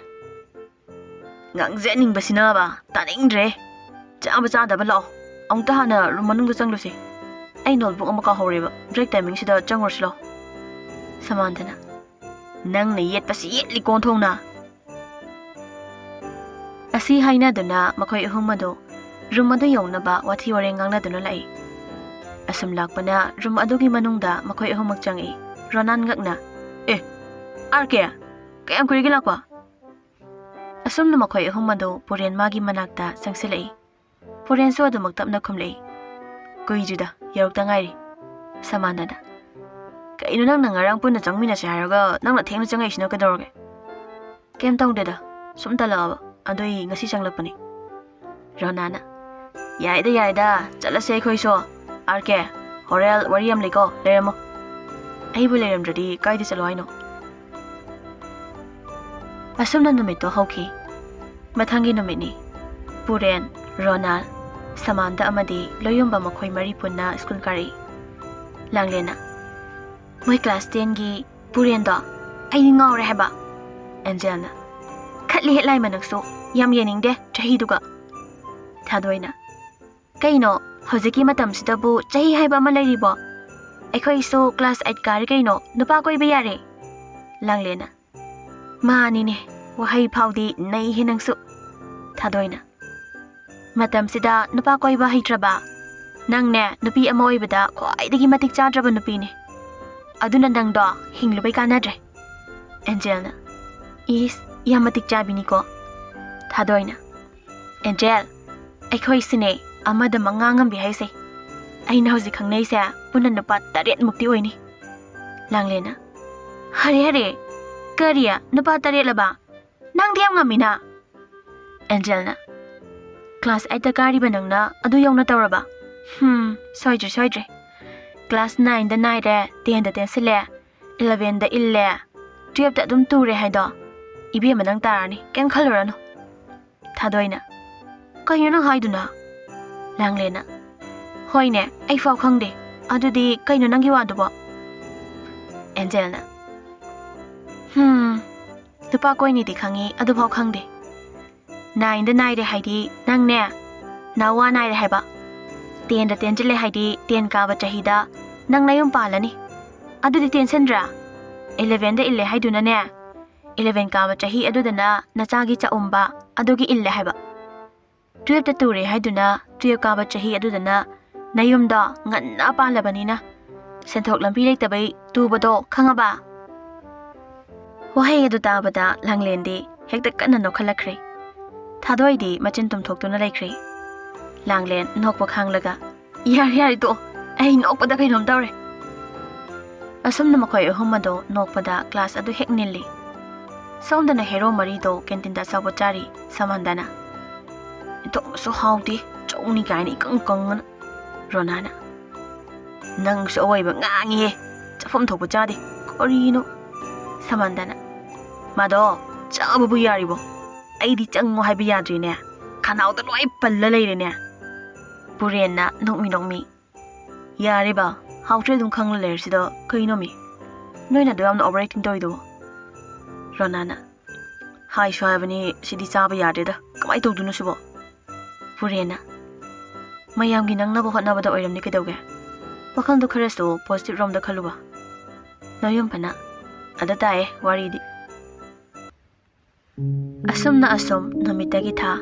"ꯉꯥꯡꯖꯅꯤꯡꯕꯁꯤꯅꯕ, ꯇꯥꯅꯤꯡꯗ꯭ꯔꯦ꯫ ꯆꯥꯕ ꯆꯥꯗꯕ ꯂꯥꯛꯑꯣ, ꯑꯃꯨꯛꯇ ꯍꯥꯟꯅ ꯔꯨꯝ ꯃꯅꯨꯡꯗ ꯆꯪꯂꯨꯁꯦ꯫ ꯑꯩ ꯅꯣꯠꯕꯨꯛ ꯑꯃ ꯀꯥꯎꯍꯧꯔꯦꯕ, ꯕ꯭ꯔꯦꯛ ꯇꯥꯏꯃꯤꯡꯁꯤꯗ ꯆꯪꯉꯨꯔꯁꯤ ꯂꯥꯛꯑꯣ꯫" ꯁꯃꯥꯟꯗꯅ, "ꯅꯪꯅ ꯌꯦꯠꯄꯁꯤ ꯌꯦꯠꯂꯤ ꯀꯣꯟꯊꯣꯡꯅ꯫" ꯑꯁꯤ ꯍꯥꯏꯅꯗꯨꯅ ꯃꯈꯣꯏ ꯑꯍꯨꯝ ꯑꯗꯨ ꯔꯨꯝ ꯑꯗꯨ ꯌꯧꯅꯕ ꯋꯥꯊꯤ ꯋꯥꯔꯦꯡ ꯉꯥꯡꯅꯗꯨꯅ ꯂꯥꯛꯏ꯫ ꯑꯁꯨꯝ ꯂꯥꯛꯄꯅ ꯔꯨꯝ ꯑꯗꯨꯒꯤ ꯃꯅꯨꯡꯗ ꯃꯈꯣꯏ ꯑꯍꯨꯝꯃꯛ ꯆꯪꯉꯛꯏ꯫ ꯔꯣꯅꯥꯟ ꯉꯛꯅ, "ꯑꯦ, ꯑꯥꯔ ꯀꯦ, ꯀꯌꯥꯝ ꯀꯨꯏꯔꯒꯦ ꯂꯥꯛꯄ?" ꯑꯁꯨꯝꯅ ꯃꯈꯣꯏ ꯑꯍꯨꯝ ꯑꯗꯨ ꯄꯨꯔꯦꯟ ꯃꯥꯒꯤ ꯃꯅꯥꯛꯇ ꯆꯪꯁꯤꯜꯂꯛꯏ꯫ ꯄꯨꯔꯦꯟꯁꯨ ꯑꯗꯨꯃꯛ ꯇꯞꯅ ꯈꯨꯝꯂꯛꯏ꯫ "ꯀꯨꯏꯗ꯭ꯔꯤꯗ, ꯌꯧꯔꯛꯇ ꯉꯥꯏꯔꯤ꯫" ꯁꯃꯥꯟꯗꯅ, "ꯀꯩꯅꯣ, ꯅꯪꯅ ꯉꯔꯥꯡ ꯄꯨꯟꯅ ꯆꯪꯃꯤꯟꯅꯁꯦ ꯍꯥꯏꯔꯒ ꯅꯪꯅ ꯊꯦꯡꯅ ꯆꯪꯉꯛꯏꯁꯤꯅ ꯀꯩꯗꯧꯔꯒꯦ?" "ꯀꯩꯝ ꯇꯧꯗꯦꯗ, ꯁꯨꯝ ꯇꯜꯂꯛꯑꯕ, ꯑꯗꯨꯏ ꯉꯁꯤ ꯆꯪꯂꯛꯄꯅꯤ꯫" ꯔꯣꯅꯥꯅ, "ꯌꯥꯏꯗ, ꯌꯥꯏꯗ, ꯆꯠꯂꯁꯦ ꯑꯩꯈꯣꯏꯁꯨ꯫ ꯑꯥꯔ ꯀꯦ, ꯍꯣꯔꯦꯜ ꯋꯥꯔꯤ ꯌꯥꯝ ꯂꯩꯀꯣ, ꯂꯩꯔꯝꯃꯣ꯫ ꯑꯩꯕꯨ ꯂꯩꯔꯝꯗ꯭ꯔꯗꯤ ꯀꯥꯏꯗ ꯆꯠꯂꯣ ꯍꯥꯏꯅꯣ?" ꯑꯁꯨꯝꯅ ꯅꯨꯃꯤꯠꯇꯣ ꯍꯧꯈꯤ꯫ ꯃꯊꯪꯒꯤ ꯅꯨꯃꯤꯠꯅꯤ꯫ ꯄꯨꯔꯦꯟ, ꯔꯣꯅꯥꯜ, ꯁꯃꯥꯟꯇ ꯑꯃꯗꯤ ꯂꯣꯌꯨꯝꯕ ꯃꯈꯣꯏ ꯃꯔꯤ ꯄꯨꯟꯅ ꯁ꯭ꯀꯨꯜ ꯀꯥꯔꯛꯏ꯫ ꯂꯥꯡꯂꯦꯟꯅ, "ꯃꯣꯏ ꯀ꯭ꯂꯥꯁ ꯇꯦꯟꯒꯤ ꯄꯨꯔꯦꯟꯗꯣ ꯑꯩꯗꯤ ꯉꯥꯎꯔꯦ ꯍꯥꯏꯕ꯫" ꯑꯦꯟꯖꯦꯜꯅ, "ꯈꯠꯂꯤ ꯍꯦ ꯂꯥꯏꯃ ꯅꯪꯁꯨ, ꯌꯥꯝ ꯌꯦꯡꯅꯤꯡꯗꯦ ꯆꯍꯤꯗꯨꯒ꯫" ꯊꯥꯗꯣꯏꯅ, "ꯀꯩꯅꯣ, ꯍꯧꯖꯤꯛꯀꯤ ꯃꯇꯝꯁꯤꯗꯕꯨ ꯆꯍꯤ ꯍꯥꯏꯕ ꯑꯃ ꯂꯩꯔꯤꯕꯣ? ꯑꯩꯈꯣꯏꯁꯨ ꯀ꯭ꯂꯥꯁ ꯑꯩꯠ ꯀꯥꯔꯦ ꯀꯩꯅꯣ, ꯅꯨꯄꯥ ꯀꯣꯏꯕ ꯌꯥꯔꯦ꯫" ꯂꯥꯡꯂꯦꯟꯅ, "ꯃꯥꯅꯤꯅꯦ, ꯋꯥꯍꯩ ꯐꯥꯎꯗꯤ ꯅꯩꯍꯦ ꯅꯪꯁꯨ꯫" ꯊꯥꯗꯣꯏꯅ, "ꯃꯇꯝꯁꯤꯗ ꯅꯨꯄꯥ ꯀꯣꯏꯕ ꯍꯩꯇ꯭ꯔꯕ? ꯅꯪꯅꯦ ꯅꯨꯄꯤ ꯑꯃ ꯑꯣꯏꯕꯗ ꯈ꯭ꯋꯥꯏꯗꯒꯤ ꯃꯇꯤꯛ ꯆꯥꯗ꯭ꯔꯕ ꯅꯨꯄꯤꯅꯦ꯫ ꯑꯗꯨꯅ ꯅꯪꯗꯣ ꯍꯤꯡꯂꯨꯕꯩ ꯀꯥꯟꯅꯗ꯭ꯔꯦ꯫" ꯑꯦꯟꯖꯦꯜꯅ, "ꯏꯁ, ꯌꯥꯝ ꯃꯇꯤꯛ ꯆꯥꯕꯤꯅꯤꯀꯣ꯫" ꯊꯥꯗꯣꯏꯅ, "ꯑꯦꯟꯖꯦꯜ, ꯑꯩꯈꯣꯏꯁꯤꯅꯦ ꯑꯃꯗ ꯃꯉꯥ ꯉꯝꯕꯤ ꯍꯥꯏꯁꯦ꯫ ꯑꯩꯅ ꯍꯧꯖꯤꯛ ꯈꯪꯅꯩꯁꯦ ꯄꯨꯟꯅ ꯅꯨꯄꯥ ꯇꯔꯦꯠ ꯃꯨꯛꯇꯤ ꯑꯣꯏꯅꯤ꯫" ꯂꯥꯡꯂꯦꯟꯅ, "ꯍꯔꯦ ꯍꯔꯦ, ꯀꯔꯤ? ꯅꯨꯄꯥ ꯇꯔꯦꯠꯂꯕ? ꯅꯪꯗꯤ ꯌꯥꯝ ꯉꯝꯃꯤꯅ꯫" ꯑꯦꯟꯖꯦꯜꯅ, "ꯀ꯭ꯂꯥꯁ ꯑꯩꯠꯇ ꯀꯥꯔꯤꯕ ꯅꯪꯅ ꯑꯗꯨ ꯌꯧꯅ ꯇꯧꯔꯕ? ꯍꯝ, ꯁꯣꯏꯗ꯭ꯔꯦ, ꯁꯣꯏꯗ꯭ꯔꯦ꯫ ꯀ꯭ꯂꯥꯁ ꯅꯥꯏꯟꯗ ꯅꯥꯏꯔꯦ, ꯇꯦꯟꯗ ꯇꯦꯟꯁꯤꯜꯂꯦ, ꯏꯂꯚꯦꯟꯗ ꯏꯜꯂꯦ, ꯇꯨꯌꯦꯜꯞꯇ ꯑꯗꯨꯝ ꯇꯨꯔꯦ ꯍꯥꯏꯗꯣ ꯏꯕꯦꯝꯃ ꯅꯪ ꯇꯥꯔꯅꯤ, ꯀꯩꯝ ꯈꯜꯂꯨꯔꯅꯨ꯫ ꯊꯥꯗꯣꯏꯅ, "ꯀꯩꯅꯣ ꯅꯪ ꯍꯥꯏꯗꯨꯅ?" ꯂꯥꯡꯂꯦꯟꯅ, "ꯍꯣꯏꯅꯦ, ꯑꯩ ꯐꯥꯎ ꯈꯪꯗꯦ꯫ ꯑꯗꯨꯗꯤ ꯀꯩꯅꯣ ꯅꯪꯒꯤ ꯋꯥꯗꯨꯕꯣ?" ꯑꯦꯟꯖꯦꯜꯅ, "ꯍꯝ, ꯅꯨꯄꯥ ꯀꯣꯏꯅꯤꯗꯤ ꯈꯪꯉꯤ, ꯑꯗꯨꯐꯥꯎ ꯈꯪꯗꯦ꯫ ꯅꯥꯏꯟꯗ ꯅꯥꯏꯔꯦ ꯍꯥꯏꯗꯤ ꯅꯪꯅꯦ, ꯅꯥꯋꯥ ꯅꯥꯏꯔꯦ ꯍꯥꯏꯕ꯫ ꯇꯦꯟꯗ ꯇꯦꯟꯁꯤꯜꯂꯦ ꯍꯥꯏꯗꯤ ꯇꯦꯟ ꯀꯥꯕ ꯆꯍꯤꯗ ꯅꯪ ꯅꯌꯨꯝ ꯄꯥꯜꯂꯅꯤ꯫ ꯑꯗꯨꯗꯤ ꯇꯦꯟꯁꯤꯟꯗ꯭ꯔꯥ? ꯏꯂꯚꯦꯟꯗ ꯏꯜꯂꯦ ꯍꯥꯏꯗꯨꯅꯅꯦ, ꯏꯂꯚꯦꯟ ꯀꯥꯕ ꯆꯍꯤ ꯑꯗꯨꯗꯅ ꯅꯆꯥꯒꯤ ꯆꯥꯛꯎꯝꯕ ꯑꯗꯨꯒꯤ ꯏꯜꯂꯦ ꯍꯥꯏꯕ꯫ ꯇꯨꯌꯦꯜꯞꯇ ꯇꯨꯔꯦ ꯍꯥꯏꯗꯨꯅ ꯇꯨꯌꯦꯜꯞ ꯀꯥꯕ ꯆꯍꯤ ꯑꯗꯨꯗꯅ ꯅꯌꯨꯝꯗꯣ ꯉꯟꯅ ꯄꯥꯜꯂꯕꯅꯤꯅ ꯁꯦꯟꯊꯣꯛ ꯂꯝꯕꯤ ꯂꯩꯇꯕꯩ ꯇꯨꯕꯗꯣ ꯈꯪꯉꯕ?" ꯋꯥꯍꯩ ꯑꯗꯨ ꯇꯥꯕꯗ ꯂꯥꯡꯂꯦꯟꯗꯤ ꯍꯦꯛꯇ ꯀꯟꯅ ꯅꯣꯛꯈꯠꯂꯛꯈ꯭ꯔꯦ꯫ ꯊꯥꯗꯣꯏꯗꯤ ꯃꯆꯤꯟ ꯇꯨꯝꯊꯣꯛꯇꯨꯅ ꯂꯩꯈ꯭ꯔꯦ꯫ ꯂꯥꯡꯂꯦꯟ ꯅꯣꯛꯄ ꯈꯥꯡꯂꯒ, "ꯌꯥꯔꯦ, ꯌꯥꯔꯦ, ꯇꯣꯛꯑꯣ꯫ ꯑꯩ ꯅꯣꯛꯄꯗ ꯀꯩꯅꯣꯝ ꯇꯧꯔꯦ꯫" ꯑꯁꯨꯝꯅ ꯃꯈꯣꯏ ꯑꯍꯨꯝ ꯑꯗꯣ ꯅꯣꯛꯄꯗ ꯀ꯭ꯂꯥꯁ ꯑꯗꯨ ꯍꯦꯛ ꯅꯤꯜꯂꯤ꯫ ꯁꯣꯝꯗꯅ ꯍꯦꯔꯣ ꯃꯔꯤꯗꯣ ꯀꯦꯟꯇꯤꯟꯗ ꯑꯆꯥꯄꯣꯠ ꯆꯥꯔꯤ꯫ ꯁꯃꯟꯗꯅ, "ꯏꯟꯊꯣꯛꯅꯁꯨ ꯍꯥꯎꯇꯦ, ꯆꯧꯅꯤ ꯀꯥꯏꯅ ꯏꯀꯪ ꯀꯪꯉꯅ꯫" ꯔꯣꯅꯥꯅ, "ꯅꯪꯁꯨ ꯑꯋꯣꯏꯕ ꯉꯥꯡꯉꯤꯍꯦ, ꯆꯥꯐꯝ ꯊꯣꯛꯄ ꯆꯥꯗꯦ, ꯀꯔꯤꯅꯣ?" ꯁꯃꯟꯗꯅ, "ꯃꯥꯗꯣ ꯆꯥꯕꯕꯨ ꯌꯥꯔꯤꯕꯣ? ꯑꯩꯗꯤ ꯆꯪꯉꯣ ꯍꯥꯏꯕ ꯌꯥꯗ꯭ꯔꯤꯅꯦ, ꯈꯅꯥꯎꯗ ꯂꯣꯏ ꯄꯜꯂ ꯂꯩꯔꯦꯅꯦ꯫" ꯄꯨꯔꯦꯟꯅ ꯅꯣꯛꯃꯤ ꯅꯣꯛꯃꯤ, "ꯌꯥꯔꯦ ꯕꯥ, ꯍꯥꯎꯇ꯭ꯔꯦ ꯑꯗꯨꯝ ꯈꯪꯂ ꯂꯩꯔꯁꯤꯗ ꯀꯩꯅꯣꯃꯤ? ꯅꯣꯏꯅ ꯑꯗꯨ ꯌꯥꯝꯅ over acting ꯇꯧꯔꯤꯗꯨꯕꯣ?" ꯔꯣꯅꯥꯅ, "ꯍꯥꯏꯁꯨ ꯍꯥꯏꯕꯅꯤ, ꯁꯤꯗꯤ ꯆꯥꯕ ꯌꯥꯗ꯭ꯔꯦꯗ, ꯀꯃꯥꯏ ꯇꯧꯗꯣꯏꯅꯣ ꯁꯤꯕꯣ?" ꯄꯨꯔꯦꯟꯅ, "ꯃꯌꯥꯝꯒꯤ ꯅꯪꯅꯕ ꯍꯣꯠꯅꯕꯗ ꯑꯣꯏꯔꯝꯅꯤ ꯀꯩꯗꯧꯒꯦ? ꯋꯥꯈꯜꯗꯣ ꯈꯔꯁꯨ positive ꯔꯣꯝꯗ ꯈꯜꯂꯨꯕ꯫ ꯅꯌꯨꯝ ꯐꯅ ꯑꯗ ꯇꯥꯏꯌꯦ ꯋꯥꯔꯤꯗꯤ꯫" ꯑꯁꯨꯝꯅ ꯑꯁꯨꯝ ꯅꯨꯃꯤꯠꯇꯒꯤ ꯊꯥ,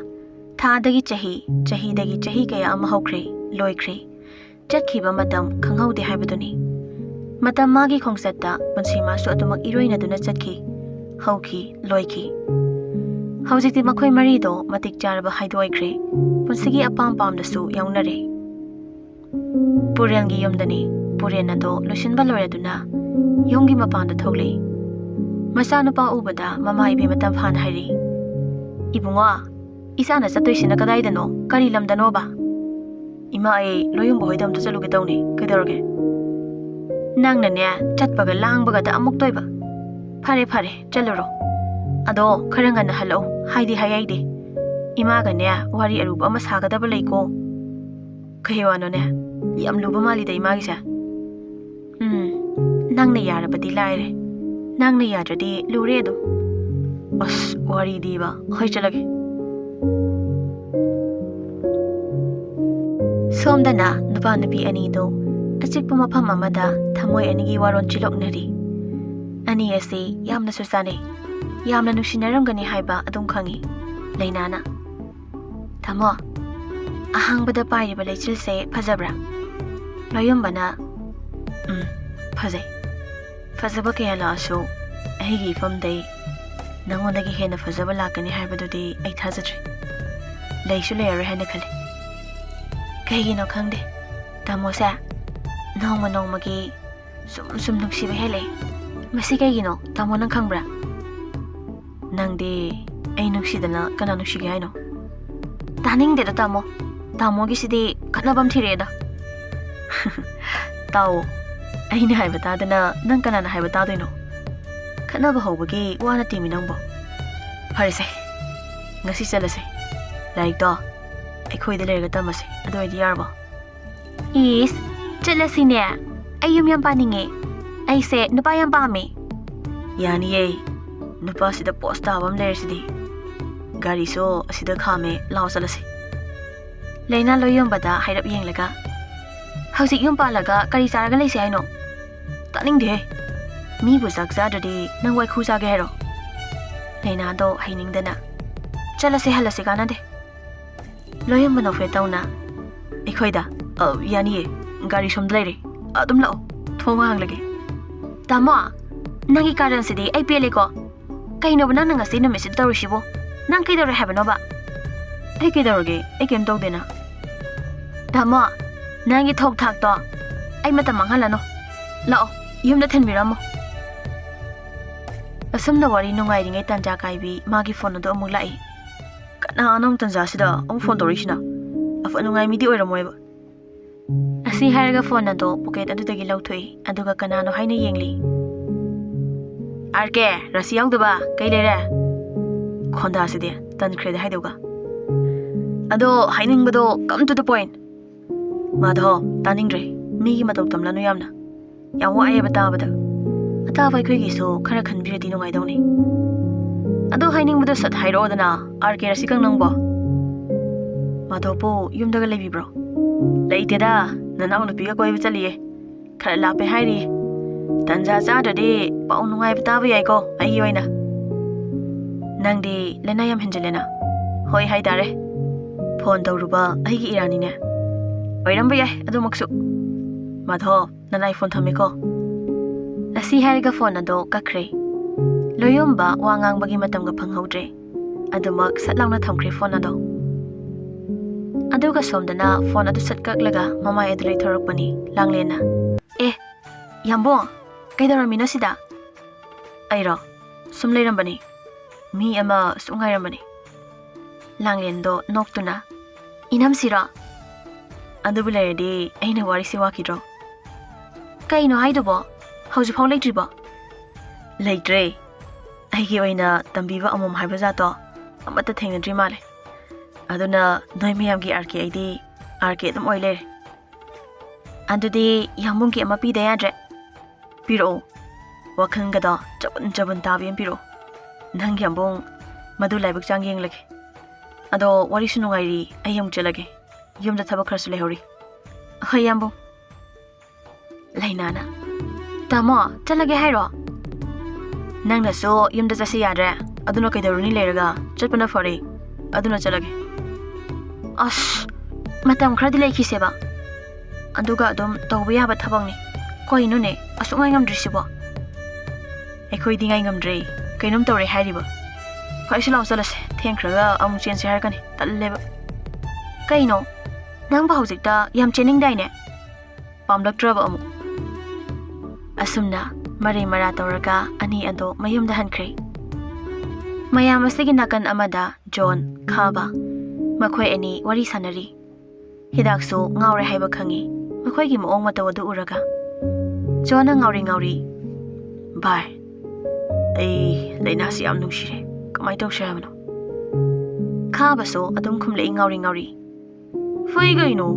ꯊꯥꯗꯒꯤ ꯆꯍꯤ, ꯆꯍꯤꯗꯒꯤ ꯆꯍꯤ ꯀꯌꯥ ꯑꯃ ꯍꯧꯈ꯭ꯔꯦ, ꯂꯣꯏꯈ꯭ꯔꯦ꯫ ꯆꯠꯈꯤꯕ ꯃꯇꯝ ꯈꯪꯍꯧꯗꯦ ꯍꯥꯏꯕꯗꯨꯅꯤ꯫ ꯃꯇꯝ ꯃꯥꯒꯤ ꯈꯣꯡꯆꯠꯇ ꯄꯨꯟꯁꯤ ꯃꯥꯁꯨ ꯑꯗꯨꯃꯛ ꯏꯔꯣꯏꯅꯗꯨꯅ ꯆꯠꯈꯤ, ꯍꯧꯈꯤ, ꯂꯣꯏꯈꯤ꯫ ꯍꯧꯖꯤꯛꯇꯤ ꯃꯈꯣꯏ ꯃꯔꯤꯗꯣ ꯃꯇꯤꯛ ꯆꯥꯔꯕ ꯍꯥꯏꯗꯣ ꯑꯣꯏꯈ꯭ꯔꯦ, ꯄꯨꯟꯁꯤꯒꯤ ꯑꯄꯥꯝ ꯄꯥꯝꯗꯁꯨ ꯌꯥꯎꯅꯔꯦ꯫ ꯄꯨꯔꯦꯜꯒꯤ ꯌꯨꯝꯗꯅꯤ꯫ ꯄꯨꯔꯦꯜ ꯑꯗꯣ ꯂꯣꯏꯁꯤꯟꯕ ꯂꯣꯏꯔꯗꯨꯅ ꯌꯨꯝꯒꯤ ꯃꯄꯥꯟꯗ ꯊꯣꯛꯂꯛꯏ꯫ ꯃꯆꯥꯅꯨꯄꯥ ꯎꯕꯗ ꯃꯃꯥ ꯏꯕꯦꯝꯃ ꯇꯝꯐꯥꯅ ꯍꯥꯏꯔꯛꯏ, "ꯏꯕꯨꯡꯉꯣ, ꯏꯆꯥꯅ ꯆꯠꯇꯣꯏꯁꯤꯅ ꯀꯗꯥꯏꯗꯅꯣ? ꯀꯔꯤ ꯂꯝꯗꯅꯣꯕ?" ꯏꯃꯥ, ꯑꯩ ꯂꯣꯏꯌꯨꯝꯕ ꯍꯣꯏꯗ ꯑꯝꯇ ꯆꯠꯂꯨꯒꯦ ꯇꯧꯅꯤ꯫ ꯀꯩꯗꯧꯔꯒꯦ? ꯅꯪꯅꯅꯦ, ꯆꯠꯄꯒ ꯂꯥꯡꯕꯒꯗ ꯑꯃꯨꯛ ꯇꯣꯏꯕ꯫ ꯐꯔꯦ, ꯐꯔꯦ, ꯆꯠꯂꯨꯔꯣ꯫ ꯑꯗꯣ ꯈꯔ ꯉꯟꯅ ꯍꯜꯂꯛꯎ, ꯍꯥꯏꯗꯤ ꯍꯥꯏꯍꯩꯗꯦ꯫ ꯏꯃꯥꯒꯅꯦ, ꯋꯥꯔꯤ ꯑꯔꯨꯕ ꯑꯃ ꯁꯥꯒꯗꯕ ꯂꯩꯀꯣ꯫ ꯀꯩ ꯋꯥꯅꯣꯅꯦ? ꯌꯥꯝ ꯂꯨꯕ ꯃꯥꯜꯂꯤꯗ ꯏꯃꯥꯒꯤꯁꯦ꯫ ꯎꯝ, ꯅꯪꯅ ꯌꯥꯔꯕꯗꯤ ꯂꯥꯏꯔꯦ, ꯅꯪꯅ ꯌꯥꯗ꯭ꯔꯗꯤ ꯂꯨꯔꯦ ꯑꯗꯨꯝ꯫ ꯑꯁ, ꯋꯥꯔꯤꯗꯤꯕ꯫ ꯍꯣꯏ, ꯆꯠꯂꯒꯦ꯫ ꯁꯣꯝꯗꯅ ꯅꯨꯄꯥ ꯅꯨꯄꯤ ꯑꯅꯤꯗꯨ ꯑꯆꯤꯛꯄ ꯃꯐꯝ ꯑꯃꯗ ꯊꯃꯣꯏ ꯑꯅꯤꯒꯤ ꯋꯥꯔꯣꯜ ꯆꯤꯂꯣꯛꯅꯔꯤ꯫ ꯑꯅꯤ ꯑꯁꯤ ꯌꯥꯝꯅꯁꯨ ꯆꯥꯅꯩ, ꯌꯥꯝꯅ ꯅꯨꯡꯁꯤꯅꯔꯝꯒꯅꯤ ꯍꯥꯏꯕ ꯑꯗꯨꯝ ꯈꯪꯏ꯫ ꯂꯩꯅꯥꯅ, "ꯇꯥꯃꯣ, ꯑꯍꯥꯡꯕꯗ ꯄꯥꯏꯔꯤꯕ ꯂꯩꯆꯤꯜꯁꯦ ꯐꯖꯕ꯭ꯔꯥ?" ꯂꯣꯌꯨꯝꯕꯅ, "ꯎꯝ, ꯐꯖꯩ꯫ ꯐꯖꯕ ꯀꯌꯥ ꯂꯥꯛꯑꯁꯨ ꯑꯩꯒꯤ ꯏꯐꯝꯗꯩ ꯅꯉꯣꯟꯗꯒꯤ ꯍꯦꯟꯅ ꯐꯖꯕ ꯂꯥꯛꯀꯅꯤ ꯍꯥꯏꯕꯗꯨꯗꯤ ꯑꯩ ꯊꯥꯖꯗ꯭ꯔꯤ꯫ ꯂꯩꯁꯨ ꯂꯩꯔꯔꯣꯏ ꯍꯥꯏꯅ ꯈꯜꯂꯤ꯫ ꯀꯩꯒꯤꯅꯣ ꯈꯪꯗꯦ, ꯇꯥꯃꯣꯁꯦ ꯅꯣꯡꯃ ꯅꯣꯡꯃꯒꯤ ꯁꯨꯝ ꯁꯨꯝ ꯅꯨꯡꯁꯤꯕ ꯍꯦꯜꯂꯛꯑꯦ꯫ ꯃꯁꯤ ꯀꯩꯒꯤꯅꯣ, ꯇꯥꯃꯣ ꯅꯪ ꯈꯪꯕ꯭ꯔꯥ?" "ꯅꯪꯗꯤ ꯑꯩ ꯅꯨꯡꯁꯤꯗꯅ ꯀꯅꯥ ꯅꯨꯡꯁꯤꯒꯦ ꯍꯥꯏꯅꯣ?" "ꯇꯥꯅꯤꯡꯗꯦꯗ ꯇꯥꯃꯣ, ꯇꯥꯃꯣꯒꯤꯁꯤꯗꯤ ꯈꯠꯅꯕꯝ ꯊꯤꯔꯛꯑꯦꯗ꯫" "ꯇꯥꯎꯑꯣ, ꯑꯩꯅ ꯍꯥꯏꯕ ꯇꯥꯗꯅ ꯅꯪ ꯀꯅꯥꯅ ꯍꯥꯏꯕ ꯇꯥꯗꯣꯏꯅꯣ? ꯈꯠꯅꯕ ꯍꯧꯕꯒꯤ ꯋꯥ ꯅꯠꯇꯦꯃꯤ ꯅꯪꯕꯣ꯫ ꯐꯔꯦꯁꯦ, ꯉꯁꯤ ꯆꯠꯂꯁꯦ꯫ ꯂꯥꯏꯔꯤꯛꯇꯣ ꯑꯩꯈꯣꯏꯗ ꯂꯩꯔꯒ ꯇꯝꯃꯁꯦ, ꯑꯗꯨ ꯑꯣꯏꯗꯤ ꯌꯥꯔꯕꯣ?" "ꯏꯁ, ꯆꯠꯂꯁꯤꯅꯦ꯫ ꯑꯩ ꯌꯨꯝ ꯌꯥꯝ ꯄꯥꯅꯤꯡꯉꯦ꯫ ꯑꯩꯁꯦ ꯅꯨꯄꯥ ꯌꯥꯝ ꯄꯥꯝꯃꯦ꯫" "ꯌꯥꯅꯤꯌꯦ, ꯅꯨꯄꯥꯁꯤꯗ ꯄꯣꯁ ꯇꯥꯕ ꯑꯃ ꯂꯩꯔꯁꯤꯗꯤ꯫ ꯒꯥꯔꯤꯁꯨ ꯑꯁꯤꯗ ꯈꯥꯝꯃꯦ, ꯂꯥꯛꯑꯣ ꯆꯠꯂꯁꯤ꯫" ꯂꯩꯅꯥ ꯂꯣꯏ ꯌꯣꯟꯕꯗ ꯍꯥꯏꯔꯞ ꯌꯦꯡꯂꯒ, "ꯍꯧꯖꯤꯛ ꯌꯨꯝ ꯄꯥꯜꯂꯒ ꯀꯔꯤ ꯆꯥꯔꯒ ꯂꯩꯁꯦ ꯍꯥꯏꯅꯣ?" "ꯇꯥꯅꯤꯡꯗꯦꯍꯦ꯫ ꯃꯤꯕꯨ ꯆꯥꯛ ꯆꯥꯗ꯭ꯔꯗꯤ ꯅꯪ ꯋꯥꯏꯈꯨ ꯆꯥꯒꯦ ꯍꯥꯏꯔꯣ?" ꯂꯩꯅꯥꯗꯣ ꯍꯩꯅꯤꯡꯗꯅ, "ꯆꯠꯂꯁꯦ, ꯍꯜꯂꯁꯦ, ꯀꯥꯟꯅꯗꯦ꯫" ꯂꯣꯏꯌꯣꯟꯕ ꯅꯣꯛꯐꯦꯠ ꯇꯧꯅ, "ꯑꯩꯈꯣꯏꯗ?" "ꯑ, ꯌꯥꯅꯤꯌꯦ, ꯒꯥꯔꯤ ꯁꯣꯝꯗ ꯂꯩꯔꯦ, ꯑꯗꯨꯝ ꯂꯥꯛꯑꯣ, ꯊꯣꯡ ꯍꯥꯡꯂꯒꯦ꯫" "ꯇꯥꯃꯣ, ꯅꯪꯒꯤ ꯀꯥꯔꯟꯁꯤꯗꯤ ꯑꯩ ꯄꯦꯜꯂꯦꯀꯣ꯫ ꯀꯩꯅꯣꯕ ꯅꯪꯅ ꯉꯁꯤ ꯅꯨꯃꯤꯠꯁꯤꯗ ꯇꯧꯔꯤꯁꯤꯕꯣ? ꯅꯪ ꯀꯩꯗꯧꯔꯦ ꯍꯥꯏꯕꯅꯣꯕ?" "ꯑꯩ ꯀꯩꯗꯧꯔꯒꯦ? ꯑꯩ ꯀꯩꯝ ꯇꯧꯗꯦꯅ꯫" "ꯇꯥꯃꯣ, ꯅꯪꯒꯤ ꯊꯣꯛ ꯊꯥꯛꯇꯣ ꯑꯩ ꯃꯇꯝ ꯃꯥꯡꯍꯜꯂꯅꯨ꯫ ꯂꯥꯛꯑꯣ, ꯌꯨꯝꯗ ꯊꯤꯟꯕꯤꯔꯝꯃꯣ꯫" ꯑꯁꯨꯝꯅ ꯋꯥꯔꯤ ꯅꯨꯡꯉꯥꯏꯔꯤꯉꯩ ꯇꯥꯟꯖꯥ ꯀꯥꯏꯕꯤ ꯃꯥꯒꯤ ꯐꯣꯟ ꯑꯗꯨ ꯑꯃꯨꯛ ꯂꯥꯛꯏ꯫ "ꯀꯅꯥꯅꯣ ꯇꯟꯖꯥꯁꯤꯗ ꯑꯃꯨꯛ ꯐꯣꯟ ꯇꯧꯔꯛꯏꯁꯤꯅ? ꯑꯐ ꯅꯨꯡꯉꯥꯏ ꯃꯤꯗꯤ ꯑꯣꯏꯔꯝꯃꯣꯏꯕ꯫ ꯑꯁꯤ ꯍꯥꯏꯔꯒ ꯐꯣꯟ ꯑꯗꯣ ꯄꯣꯀꯦꯠ ꯑꯗꯨꯗꯒꯤ ꯂꯧꯊꯣꯛꯏ, ꯑꯗꯨꯒ ꯀꯅꯥꯅꯣ ꯍꯥꯏꯅ ꯌꯦꯡꯂꯤ꯫ "ꯑꯥꯔ ꯀꯦ, ꯔꯥꯁꯤ ꯌꯥꯎꯗꯕ ꯀꯩ ꯂꯩꯔꯦ?" ꯈꯣꯟꯗꯥꯁꯤꯗꯤ ꯇꯟꯈ꯭ꯔꯦꯗ ꯍꯥꯏꯗꯧꯒ꯫ "ꯑꯗꯣ ꯍꯥꯏꯅꯤꯡꯕꯗꯣ come to the point꯫ Madhab, ꯇꯥꯅꯤꯡꯗ꯭ꯔꯦ꯫ ꯃꯤꯒꯤ ꯃꯇꯧ ꯇꯝꯂꯅꯨ ꯌꯥꯝꯅ꯫ ꯌꯥꯝ ꯋꯥꯏꯑꯦꯕ ꯇꯥꯕꯗ꯫ ꯑꯇꯥꯕ ꯑꯩꯈꯣꯏꯒꯤꯁꯨ ꯈꯔ ꯈꯟꯕꯤꯔꯗꯤ ꯅꯨꯡꯉꯥꯏꯗꯧꯅꯤ꯫ ꯑꯗꯣ ꯍꯥꯏꯅꯤꯡꯕꯗꯣ ꯁꯠ ꯍꯥꯏꯔꯛꯑꯣꯗꯅ, ꯑꯥꯔ ꯀꯦ ꯔꯥꯁꯤ ꯈꯪ ꯅꯪꯕꯣ?" "ꯃꯥꯙꯕꯄꯨ ꯌꯨꯝꯗꯒ ꯂꯩꯕꯤꯕ꯭ꯔꯣ?" "ꯂꯩꯇꯦꯗ, ꯅꯅꯥꯎ ꯅꯨꯄꯤꯒ ꯀꯣꯏꯕ ꯆꯠꯂꯤꯌꯦ꯫ ꯈꯔ ꯂꯥꯞꯄꯦ ꯍꯥꯏꯔꯤꯌꯦ꯫ ꯇꯟꯖꯥ ꯆꯥꯗ꯭ꯔꯗꯤ ꯄꯥꯎ ꯅꯨꯡꯉꯥꯏꯕ ꯇꯥꯕ ꯌꯥꯏꯀꯣ ꯑꯩꯒꯤ ꯑꯣꯏꯅ꯫ ꯅꯪꯗꯤ ꯂꯥꯏꯅꯥ ꯌꯥꯝ ꯍꯦꯟꯖꯤꯜꯂꯦꯅ?" "ꯍꯣꯏ ꯍꯥꯏꯇꯥꯔꯦ꯫ ꯐꯣꯟ ꯇꯧꯔꯨꯕ ꯑꯩꯒꯤ ꯏꯔꯥꯅꯤꯅꯦ꯫" "ꯑꯣꯏꯔꯝꯕ ꯌꯥꯏ ꯑꯗꯨꯃꯛꯁꯨ꯫ ꯃꯥꯙꯕ, ꯅꯅꯥꯏ ꯐꯣꯟ ꯊꯝꯃꯦꯀꯣ꯫" ꯑꯁꯤ ꯍꯥꯏꯔꯒ ꯐꯣꯟ ꯑꯗꯣ ꯀꯛꯈ꯭ꯔꯦ꯫ ꯂꯣꯌꯣꯝꯕ ꯋꯥ ꯉꯥꯡꯕꯒꯤ ꯃꯇꯝꯒ ꯐꯪꯍꯧꯗ꯭ꯔꯦ꯫ ꯑꯗꯨꯃꯛ ꯁꯠ ꯂꯥꯎꯅ ꯊꯝꯈ꯭ꯔꯦ ꯐꯣꯟ ꯑꯗꯣ꯫ ꯑꯗꯨꯒ ꯁꯣꯝꯗꯅ ꯐꯣꯟ ꯑꯗꯨ ꯁꯠ ꯀꯛꯂꯒ ꯃꯃꯥꯏ ꯑꯗꯨ ꯂꯩꯊꯣꯔꯛꯄꯅꯤ ꯂꯥꯡꯂꯦꯟꯅ꯫ "ꯑꯦ, ꯌꯥꯝꯕꯨꯡ, ꯀꯩꯗꯧꯔꯝꯃꯤꯅꯣ ꯁꯤꯗ?" "ꯑꯩꯔꯣ? ꯁꯨꯝ ꯂꯩꯔꯝꯕꯅꯤ꯫ ꯃꯤ ꯑꯃ ꯁꯨꯝ ꯉꯥꯏꯔꯝꯕꯅꯤ꯫" ꯂꯥꯡꯂꯦꯟꯗꯣ ꯅꯣꯛꯇꯨꯅ, "ꯏꯅꯝꯁꯤꯔꯣ? ꯑꯗꯨꯕꯨ ꯂꯩꯔꯗꯤ ꯑꯩꯅ ꯋꯥꯔꯤꯁꯤ ꯋꯥꯈꯤꯗ꯭ꯔꯣ?" "ꯀꯩꯅꯣ ꯍꯥꯏꯗꯨꯕꯣ? ꯍꯧꯖꯤꯛꯐꯥꯎ ꯂꯩꯇ꯭ꯔꯤꯕꯣ?" "ꯂꯩꯇ꯭ꯔꯦ꯫ ꯑꯩꯒꯤ ꯑꯣꯏꯅ ꯇꯝꯕꯤꯕ ꯑꯃꯃꯝ ꯍꯥꯏꯕ ꯖꯥꯠꯇꯣ ꯑꯃꯠꯇ ꯊꯦꯡꯅꯗ꯭ꯔꯤ ꯃꯥꯜꯂꯦ꯫ ꯑꯗꯨꯅ ꯅꯣꯏ ꯃꯌꯥꯝꯒꯤ ꯑꯥꯔ ꯀꯦ ꯑꯩꯗꯤ ꯑꯥꯔ ꯀꯦ ꯑꯗꯨꯝ ꯑꯣꯏ ꯂꯩꯔꯦ꯫" "ꯑꯗꯨꯗꯤ ꯌꯥꯝꯕꯨꯡꯒꯤ ꯑꯃ ꯄꯤꯗ ꯌꯥꯗ꯭ꯔꯦ꯫ ꯄꯤꯔꯛꯑꯣ꯫ ꯋꯥꯈꯜꯒꯗꯣ ꯆꯕꯨꯟ ꯆꯕꯨꯟ ꯇꯥꯕꯤ ꯑꯃ ꯄꯤꯔꯛꯑꯣ꯫ ꯅꯪꯒꯤ ꯌꯥꯝꯕꯨꯡ ꯃꯗꯨ ꯂꯥꯏꯕꯛ ꯆꯥꯡ ꯌꯦꯡꯂꯒꯦ꯫ ꯑꯗꯣ ꯋꯥꯔꯤꯁꯨ ꯅꯨꯡꯉꯥꯏꯔꯤ, ꯑꯩ ꯑꯃꯨꯛ ꯆꯠꯂꯒꯦ꯫ ꯌꯨꯝꯗ ꯊꯕꯛ ꯈꯔꯁꯨ ꯂꯩꯍꯧꯔꯤ꯫" "ꯍꯣꯏ ꯌꯥꯝꯕꯨꯡ꯫" ꯂꯩꯅꯥꯅ, "ꯇꯥꯃꯣ, ꯆꯠꯂꯒꯦ ꯍꯥꯏꯔꯣ? ꯅꯪꯅꯁꯨ ꯌꯨꯝꯗ ꯆꯠꯁꯤ ꯌꯥꯗ꯭ꯔꯦ, ꯑꯗꯨꯅ ꯀꯩꯗꯧꯔꯨꯅꯤ ꯂꯩꯔꯒ? ꯆꯠꯄꯅ ꯐꯔꯦ꯫ ꯑꯗꯨꯅ ꯆꯠꯂꯒꯦ꯫" "ꯑꯁ, ꯃꯇꯝ ꯈꯔꯗꯤ ꯂꯩꯈꯤꯁꯦꯕ꯫ ꯑꯗꯨꯒ ꯑꯗꯨꯝ ꯇꯧꯕ ꯌꯥꯕ ꯊꯕꯛꯅꯤ꯫ ꯀꯩꯅꯣꯅꯦ, ꯑꯁꯨꯛ ꯉꯥꯏ ꯉꯝꯗ꯭ꯔꯤꯁꯤꯕꯣ?" "ꯑꯩꯈꯣꯏꯗꯤ ꯉꯥꯏ ꯉꯝꯗ꯭ꯔꯦ꯫ ꯀꯩꯅꯣꯝ ꯇꯧꯔꯦ ꯍꯥꯏꯔꯤꯕ꯫ ꯐꯔꯦꯁꯦ, ꯂꯥꯛꯑꯣ ꯆꯠꯂꯁꯦ꯫ ꯊꯦꯡꯈ꯭ꯔꯒ ꯑꯃꯨꯛ ꯆꯦꯟꯁꯦ ꯍꯥꯏꯔꯛꯀꯅꯤ꯫ ꯇꯜꯂꯦꯕ꯫" "ꯀꯩꯅꯣ? ꯅꯪꯕꯨ ꯍꯧꯖꯤꯛꯇ ꯌꯥꯝ ꯆꯦꯟꯅꯤꯡꯗꯥꯏꯅꯦ?" ꯄꯥꯝꯂꯛꯇ꯭ꯔꯕ ꯑꯃꯨꯛ꯫ ꯑꯁꯨꯝꯅ ꯃꯔꯩ ꯃꯔꯥ ꯇꯧꯔꯒ ꯑꯅꯤ ꯑꯗꯣ ꯃꯌꯨꯝꯗ ꯍꯟꯈ꯭ꯔꯦ꯫ ꯃꯌꯥꯝ ꯑꯁꯤꯒꯤ ꯅꯥꯀꯟ ꯑꯃꯗ ꯖꯣꯟ, ꯈꯥꯕ, ꯃꯈꯣꯏ ꯑꯅꯤ ꯋꯥꯔꯤ ꯁꯥꯟꯅꯔꯤ꯫ ꯍꯤꯗꯥꯛꯁꯨ ꯉꯥꯎꯔꯦ ꯍꯥꯏꯕ ꯈꯪꯉꯤ, ꯃꯈꯣꯏꯒꯤ ꯃꯑꯣꯡ ꯃꯇꯧ ꯑꯗꯨ ꯎꯔꯒ꯫ ꯖꯣꯅ ꯉꯥꯎꯔꯤ ꯉꯥꯎꯔꯤ, "ꯚꯥꯏ, ꯑꯩ ꯂꯥꯏꯅꯥꯁꯤ ꯌꯥꯝ ꯅꯨꯡꯁꯤꯔꯦ꯫ ꯀꯃꯥꯏꯅ ꯇꯧꯁꯦ ꯍꯥꯏꯕꯅꯣ?" ꯈꯥꯕꯁꯨ ꯑꯗꯨꯝ ꯈꯨꯝꯂꯛꯏ ꯉꯥꯎꯔꯤ ꯉꯥꯎꯔꯤ, "ꯐꯩ ꯀꯩꯅꯣ?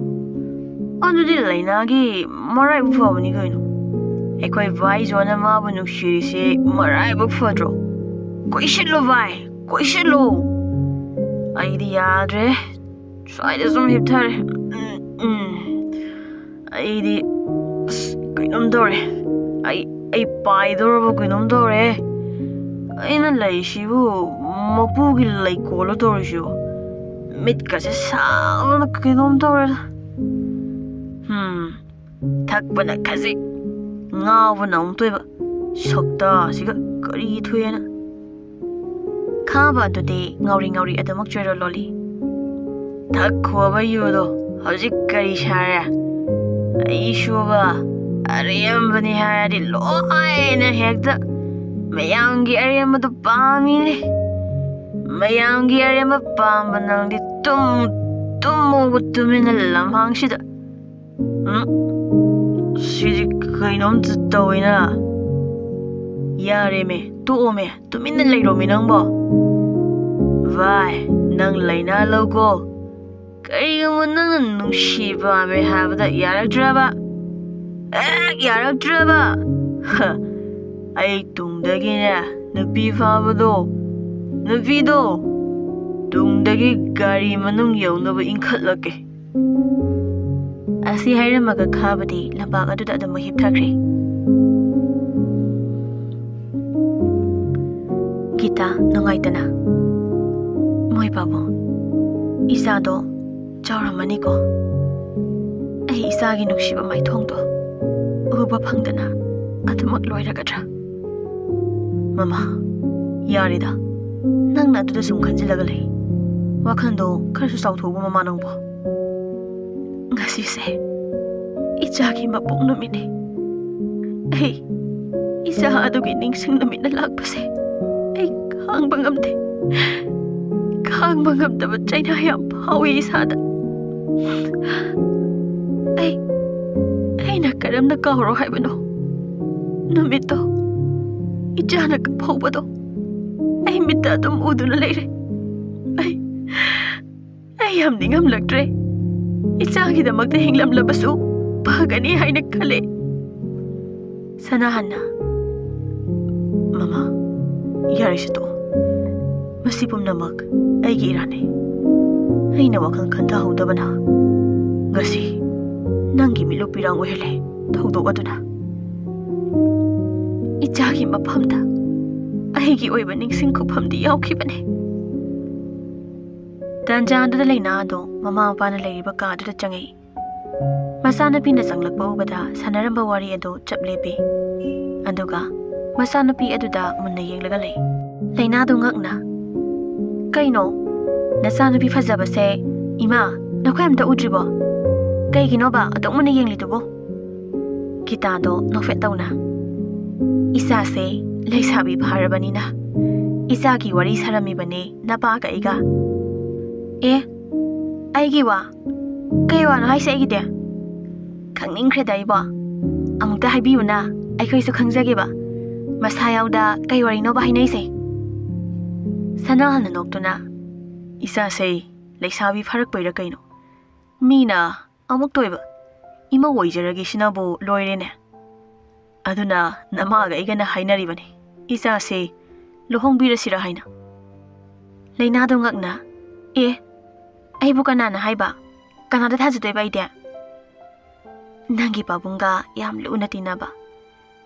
ꯑꯗꯨꯗꯤ ꯂꯥꯏꯅꯥꯒꯤ ꯃꯔꯥꯏꯕꯛ ꯐꯕꯅꯤ ꯀꯩꯅꯣ꯫ ꯑꯩꯈꯣꯏ ꯚꯥꯏ ꯖꯣꯅ ꯃꯥꯕꯨ ꯅꯨꯡꯁꯤꯔꯤꯁꯦ ꯃꯔꯥꯏꯕꯛ ꯐꯗ꯭ꯔꯣ? ꯀꯣꯏꯁꯤꯜꯂꯨ ꯚꯥꯏ, ꯀꯣꯏꯁꯤꯜꯂꯨ꯫ ꯑꯩꯗꯤ ꯌꯥꯗ꯭ꯔꯦ, ꯁ꯭ꯋꯥꯏꯗ ꯁꯨꯝ ꯍꯤꯞꯊꯔꯦ꯫ ꯎꯝ, ꯎꯝ꯫ ꯑꯩꯗꯤ, ꯑꯁ, ꯀꯩꯅꯣꯝ ꯇꯧꯔꯦ꯫ ꯑꯩ, ꯑꯩ ꯄꯥꯏꯗꯧꯔꯕ ꯀꯩꯅꯣꯝ ꯇꯧꯔꯦ꯫ ꯑꯩꯅ ꯂꯩꯁꯤꯕꯨ ꯃꯄꯨꯒꯤ ꯂꯩꯀꯣꯜꯂꯣ ꯇꯧꯔꯤꯁꯤꯕꯨ? ꯃꯤꯠꯀꯁꯦ ꯁꯥꯕꯅ ꯀꯩꯅꯣꯝ ꯇꯧꯔꯦꯗ꯫ ꯍꯝ, ꯊꯛꯄꯅ ꯈꯖꯤꯛ, ꯉꯥꯎꯕꯅ ꯑꯃꯨꯛ ꯇꯣꯏꯕ꯫ ꯁꯛꯇꯥꯁꯤꯒ ꯀꯔꯤ ꯊꯣꯛꯑꯦꯅ?" ꯈꯥꯕ ꯑꯗꯨꯗꯤ ꯉꯥꯎꯔꯤ ꯉꯥꯎꯔꯤ ꯑꯗꯨꯃꯛ ꯆꯣꯏꯔꯣ ꯂꯣꯜꯂꯤ꯫ "ꯊꯛꯈꯣꯕ ꯌꯨꯗꯣ ꯍꯧꯖꯤꯛ ꯀꯔꯤ ꯁꯥꯔꯦ? ꯑꯩꯁꯨꯕ ꯑꯔꯦꯝꯕꯅꯤ ꯍꯥꯏꯔꯗꯤ ꯂꯣꯏꯅ ꯍꯦꯛꯇ ꯃꯌꯥꯝꯒꯤ ꯑꯔꯦꯝꯕꯗꯣ ꯄꯥꯝꯃꯤꯅꯦ꯫ ꯃꯌꯥꯝꯒꯤ ꯑꯔꯦꯝꯕ ꯄꯥꯝꯕ ꯅꯪꯗꯤ ꯇꯨꯝ, ꯇꯨꯝꯃꯣꯕ ꯇꯨꯃꯤꯟꯅ ꯂꯝꯍꯥꯡꯁꯤꯗ꯫ ꯎꯝ? ꯁꯤꯗꯤ ꯀꯩꯅꯣꯝꯇ ꯇꯧꯋꯤꯅ꯫ ꯌꯥꯔꯦꯃꯦ, ꯇꯣꯛꯑꯣꯃꯦ, ꯇꯨꯃꯤꯟꯅ ꯂꯩꯔꯣꯃꯤ ꯅꯪꯕꯣ꯫ ꯚꯥꯏ, ꯅꯪ ꯂꯥꯏꯅꯥ ꯂꯧꯀꯣ꯫ ꯀꯔꯤꯒꯨꯝꯕ ꯅꯪꯅ ꯅꯨꯡꯁꯤ ꯄꯥꯝꯃꯦ ꯍꯥꯏꯕꯗ ꯌꯥꯔꯛꯇ꯭ꯔꯕ? ꯍꯦꯛ ꯌꯥꯔꯛꯇ꯭ꯔꯕ? ꯍ, ꯑꯩ ꯇꯨꯡꯗꯒꯤꯅꯦ, ꯅꯨꯄꯤ ꯐꯥꯕꯗꯣ, ꯅꯨꯄꯤꯗꯣ, ꯇꯨꯡꯗꯒꯤ ꯒꯥꯔꯤ ꯃꯅꯨꯡ ꯌꯧꯅꯕ ꯏꯟꯈꯠꯂꯛꯀꯦ꯫" ꯑꯁꯤ ꯍꯥꯏꯔꯝꯃꯒ ꯈꯥꯕꯗꯤ ꯂꯝꯄꯥꯛ ꯑꯗꯨꯗ ꯑꯗꯨꯃꯛ ꯍꯤꯞꯊꯈ꯭ꯔꯦ꯫ ꯒꯤꯇꯥ ꯅꯨꯡꯉꯥꯏꯇꯅ, "ꯃꯣꯏ ꯄꯥꯕꯨꯡ, ꯏꯆꯥꯗꯣ ꯆꯥꯎꯔꯝꯃꯅꯤꯀꯣ꯫ ꯑꯩ ꯏꯆꯥꯒꯤ ꯅꯨꯡꯁꯤꯕ ꯃꯥꯏꯊꯣꯡꯗꯣ ꯎꯕ ꯐꯪꯗꯅ ꯑꯗꯨꯃꯛ ꯂꯣꯏꯔꯒꯗ꯭ꯔꯥ?" "ꯃꯃꯥ, ꯌꯥꯔꯦꯗ, ꯅꯪꯅ ꯑꯗꯨꯗ ꯁꯨꯝ ꯈꯟꯖꯤꯜꯂꯒ ꯂꯩ꯫ ꯋꯥꯈꯜꯗꯣ ꯈꯔꯁꯨ ꯆꯥꯎꯊꯣꯛꯎꯕ ꯃꯃꯥ ꯅꯪꯕꯣ꯫ ꯉꯁꯤꯁꯦ ꯏꯆꯥꯒꯤ ꯃꯄꯣꯛ ꯅꯨꯃꯤꯠꯅꯤ꯫ ꯑꯩ ꯏꯆꯥ ꯑꯗꯨꯒꯤ ꯅꯤꯡꯁꯤꯡ ꯅꯨꯃꯤꯠꯅ ꯂꯥꯛꯄꯁꯦ ꯑꯩ ꯈꯥꯡꯕ ꯉꯝꯗꯦ꯫ ꯈꯥꯡꯕ ꯉꯝꯗꯕ ꯆꯩꯅꯥ ꯌꯥꯝ ꯐꯥꯎꯏ ꯏꯁꯥꯗ꯫ ꯑꯩ ꯑꯩꯅ ꯀꯔꯝꯅ ꯀꯥꯎꯔꯣ ꯍꯥꯏꯕꯅꯣ? ꯅꯨꯃꯤꯠꯇꯣ, ꯏꯆꯥꯅ ꯀꯞꯍꯧꯕꯗꯣ ꯑꯩ ꯃꯤꯠꯇ ꯑꯗꯨꯝ ꯎꯗꯨꯅ ꯂꯩꯔꯦ꯫ ꯑꯩ ꯑꯩ ꯌꯥꯝ ꯅꯤꯡꯉꯝꯂꯛꯇ꯭ꯔꯦ꯫ ꯏꯆꯥꯒꯤꯗꯃꯛꯇ ꯍꯤꯡꯂꯝꯂꯕꯁꯨ ꯐꯒꯅꯤ ꯍꯥꯏꯅ ꯈꯜꯂꯦ꯫ ꯁꯅꯥꯍꯟꯅ, "ꯃꯃꯥ, ꯌꯥꯔꯦꯁꯦ ꯇꯣꯛꯑꯣ꯫ ꯃꯁꯤ ꯄꯨꯝꯅꯃꯛ ꯑꯩꯒꯤ ꯏꯔꯥꯟꯅꯤ꯫ ꯑꯩꯅ ꯋꯥꯈꯜ ꯈꯟꯊꯍꯧꯗꯕꯅ ꯉꯁꯤ ꯅꯪꯒꯤ ꯃꯤꯠꯂꯨ ꯄꯤꯔꯥꯡ ꯑꯣꯏꯍꯜꯂꯦ ꯊꯧꯗꯣꯛ ꯑꯗꯨꯅ꯫ ꯏꯆꯥꯒꯤ ꯃꯐꯝꯗ ꯑꯩꯒꯤ ꯑꯣꯏꯕ ꯅꯤꯡꯁꯤꯡ ꯈꯨꯐꯝꯗꯤ ꯌꯥꯎꯈꯤꯕꯅꯤ"꯫ ꯇꯥꯟꯖꯥ ꯑꯗꯨꯗ ꯂꯩꯅꯥ ꯑꯗꯣ ꯃꯃꯥ ꯃꯄꯥꯅ ꯂꯩꯔꯤꯕ ꯀꯥ ꯑꯗꯨꯗ ꯆꯪꯉꯛꯏ꯫ ꯃꯆꯥꯅꯨꯄꯤꯅ ꯆꯪꯂꯛꯄ ꯎꯕꯗ ꯁꯥꯟꯅꯔꯝꯕ ꯋꯥꯔꯤ ꯑꯗꯨ ꯆꯞ ꯂꯦꯞꯄꯤ꯫ ꯑꯗꯨꯒ ꯃꯆꯥꯅꯨꯄꯤ ꯑꯗꯨꯗ ꯃꯨꯟꯅ ꯌꯦꯡꯂꯒ ꯂꯩ꯫ ꯂꯩꯅꯥꯗꯨ ꯉꯛꯅ, "ꯀꯩꯅꯣ? ꯅꯆꯥꯅꯨꯄꯤ ꯐꯖꯕꯁꯦ, ꯏꯃꯥ, ꯅꯈꯣꯏ ꯑꯝꯇ ꯎꯗ꯭ꯔꯤꯕꯣ? ꯀꯩꯒꯤꯅꯣꯕ ꯑꯗꯨꯛ ꯃꯨꯟꯅ ꯌꯦꯡꯂꯤꯗꯨꯕꯣ?" ꯒꯤꯇꯥꯗꯣ ꯅꯣꯛꯐꯦꯠ ꯇꯧꯅ, "ꯏꯆꯥꯁꯦ ꯂꯩꯁꯥꯕꯤ ꯐꯥꯔꯕꯅꯤꯅ ꯏꯆꯥꯒꯤ ꯋꯥꯔꯤ ꯁꯥꯔꯝꯃꯤꯕꯅꯦ ꯅꯄꯥꯒ ꯑꯩꯒ"꯫ "ꯑꯦ, ꯑꯩꯒꯤ ꯋꯥ? ꯀꯩ ꯋꯥꯅꯣ ꯍꯥꯏꯁꯦ ꯑꯩꯒꯤꯗꯤ? ꯈꯪꯅꯤꯡꯈ꯭ꯔꯦꯗ ꯑꯩꯕꯣ꯫ ꯑꯃꯨꯛꯇ ꯍꯥꯏꯕꯤꯌꯨꯅ, ꯑꯩꯈꯣꯏꯁꯨ ꯈꯪꯖꯒꯦꯕ꯫ ꯃꯁꯥ ꯌꯥꯎꯗ ꯀꯩ ꯋꯥꯔꯤꯅꯣꯕ ꯍꯥꯏꯅꯩꯁꯦ?" ꯁꯅꯥꯍꯜꯅ ꯅꯣꯛꯇꯨꯅ, "ꯏꯆꯥꯁꯦ ꯂꯩꯁꯥꯕꯤ ꯐꯥꯔꯛꯄꯩꯔ ꯀꯩꯅꯣ? ꯃꯤꯅ ꯑꯃꯨꯛꯇ ꯑꯣꯏꯕ ꯏꯃꯧ ꯑꯣꯏꯖꯔꯒꯦ ꯁꯤꯅꯕꯨ ꯂꯣꯏꯔꯦꯅꯦ꯫ ꯑꯗꯨꯅ ꯅꯃꯥꯒ ꯑꯩꯒꯅ ꯍꯥꯏꯅꯔꯤꯕꯅꯤ, ꯏꯆꯥꯁꯦ ꯂꯨꯍꯣꯡꯕꯤꯔꯁꯤꯔ ꯍꯥꯏꯅ"꯫ ꯂꯩꯅꯥꯗꯣ ꯉꯛꯅ, "ꯑꯦ, ꯑꯩꯕꯨ ꯀꯅꯥꯅ ꯍꯥꯏꯕ? ꯀꯅꯥꯗ ꯊꯥꯖꯗꯣꯏꯕ ꯑꯩꯗꯤ? ꯅꯪꯒꯤ ꯄꯥꯕꯨꯡꯒ ꯌꯥꯝ ꯂꯨꯅ ꯇꯤꯟꯅꯕ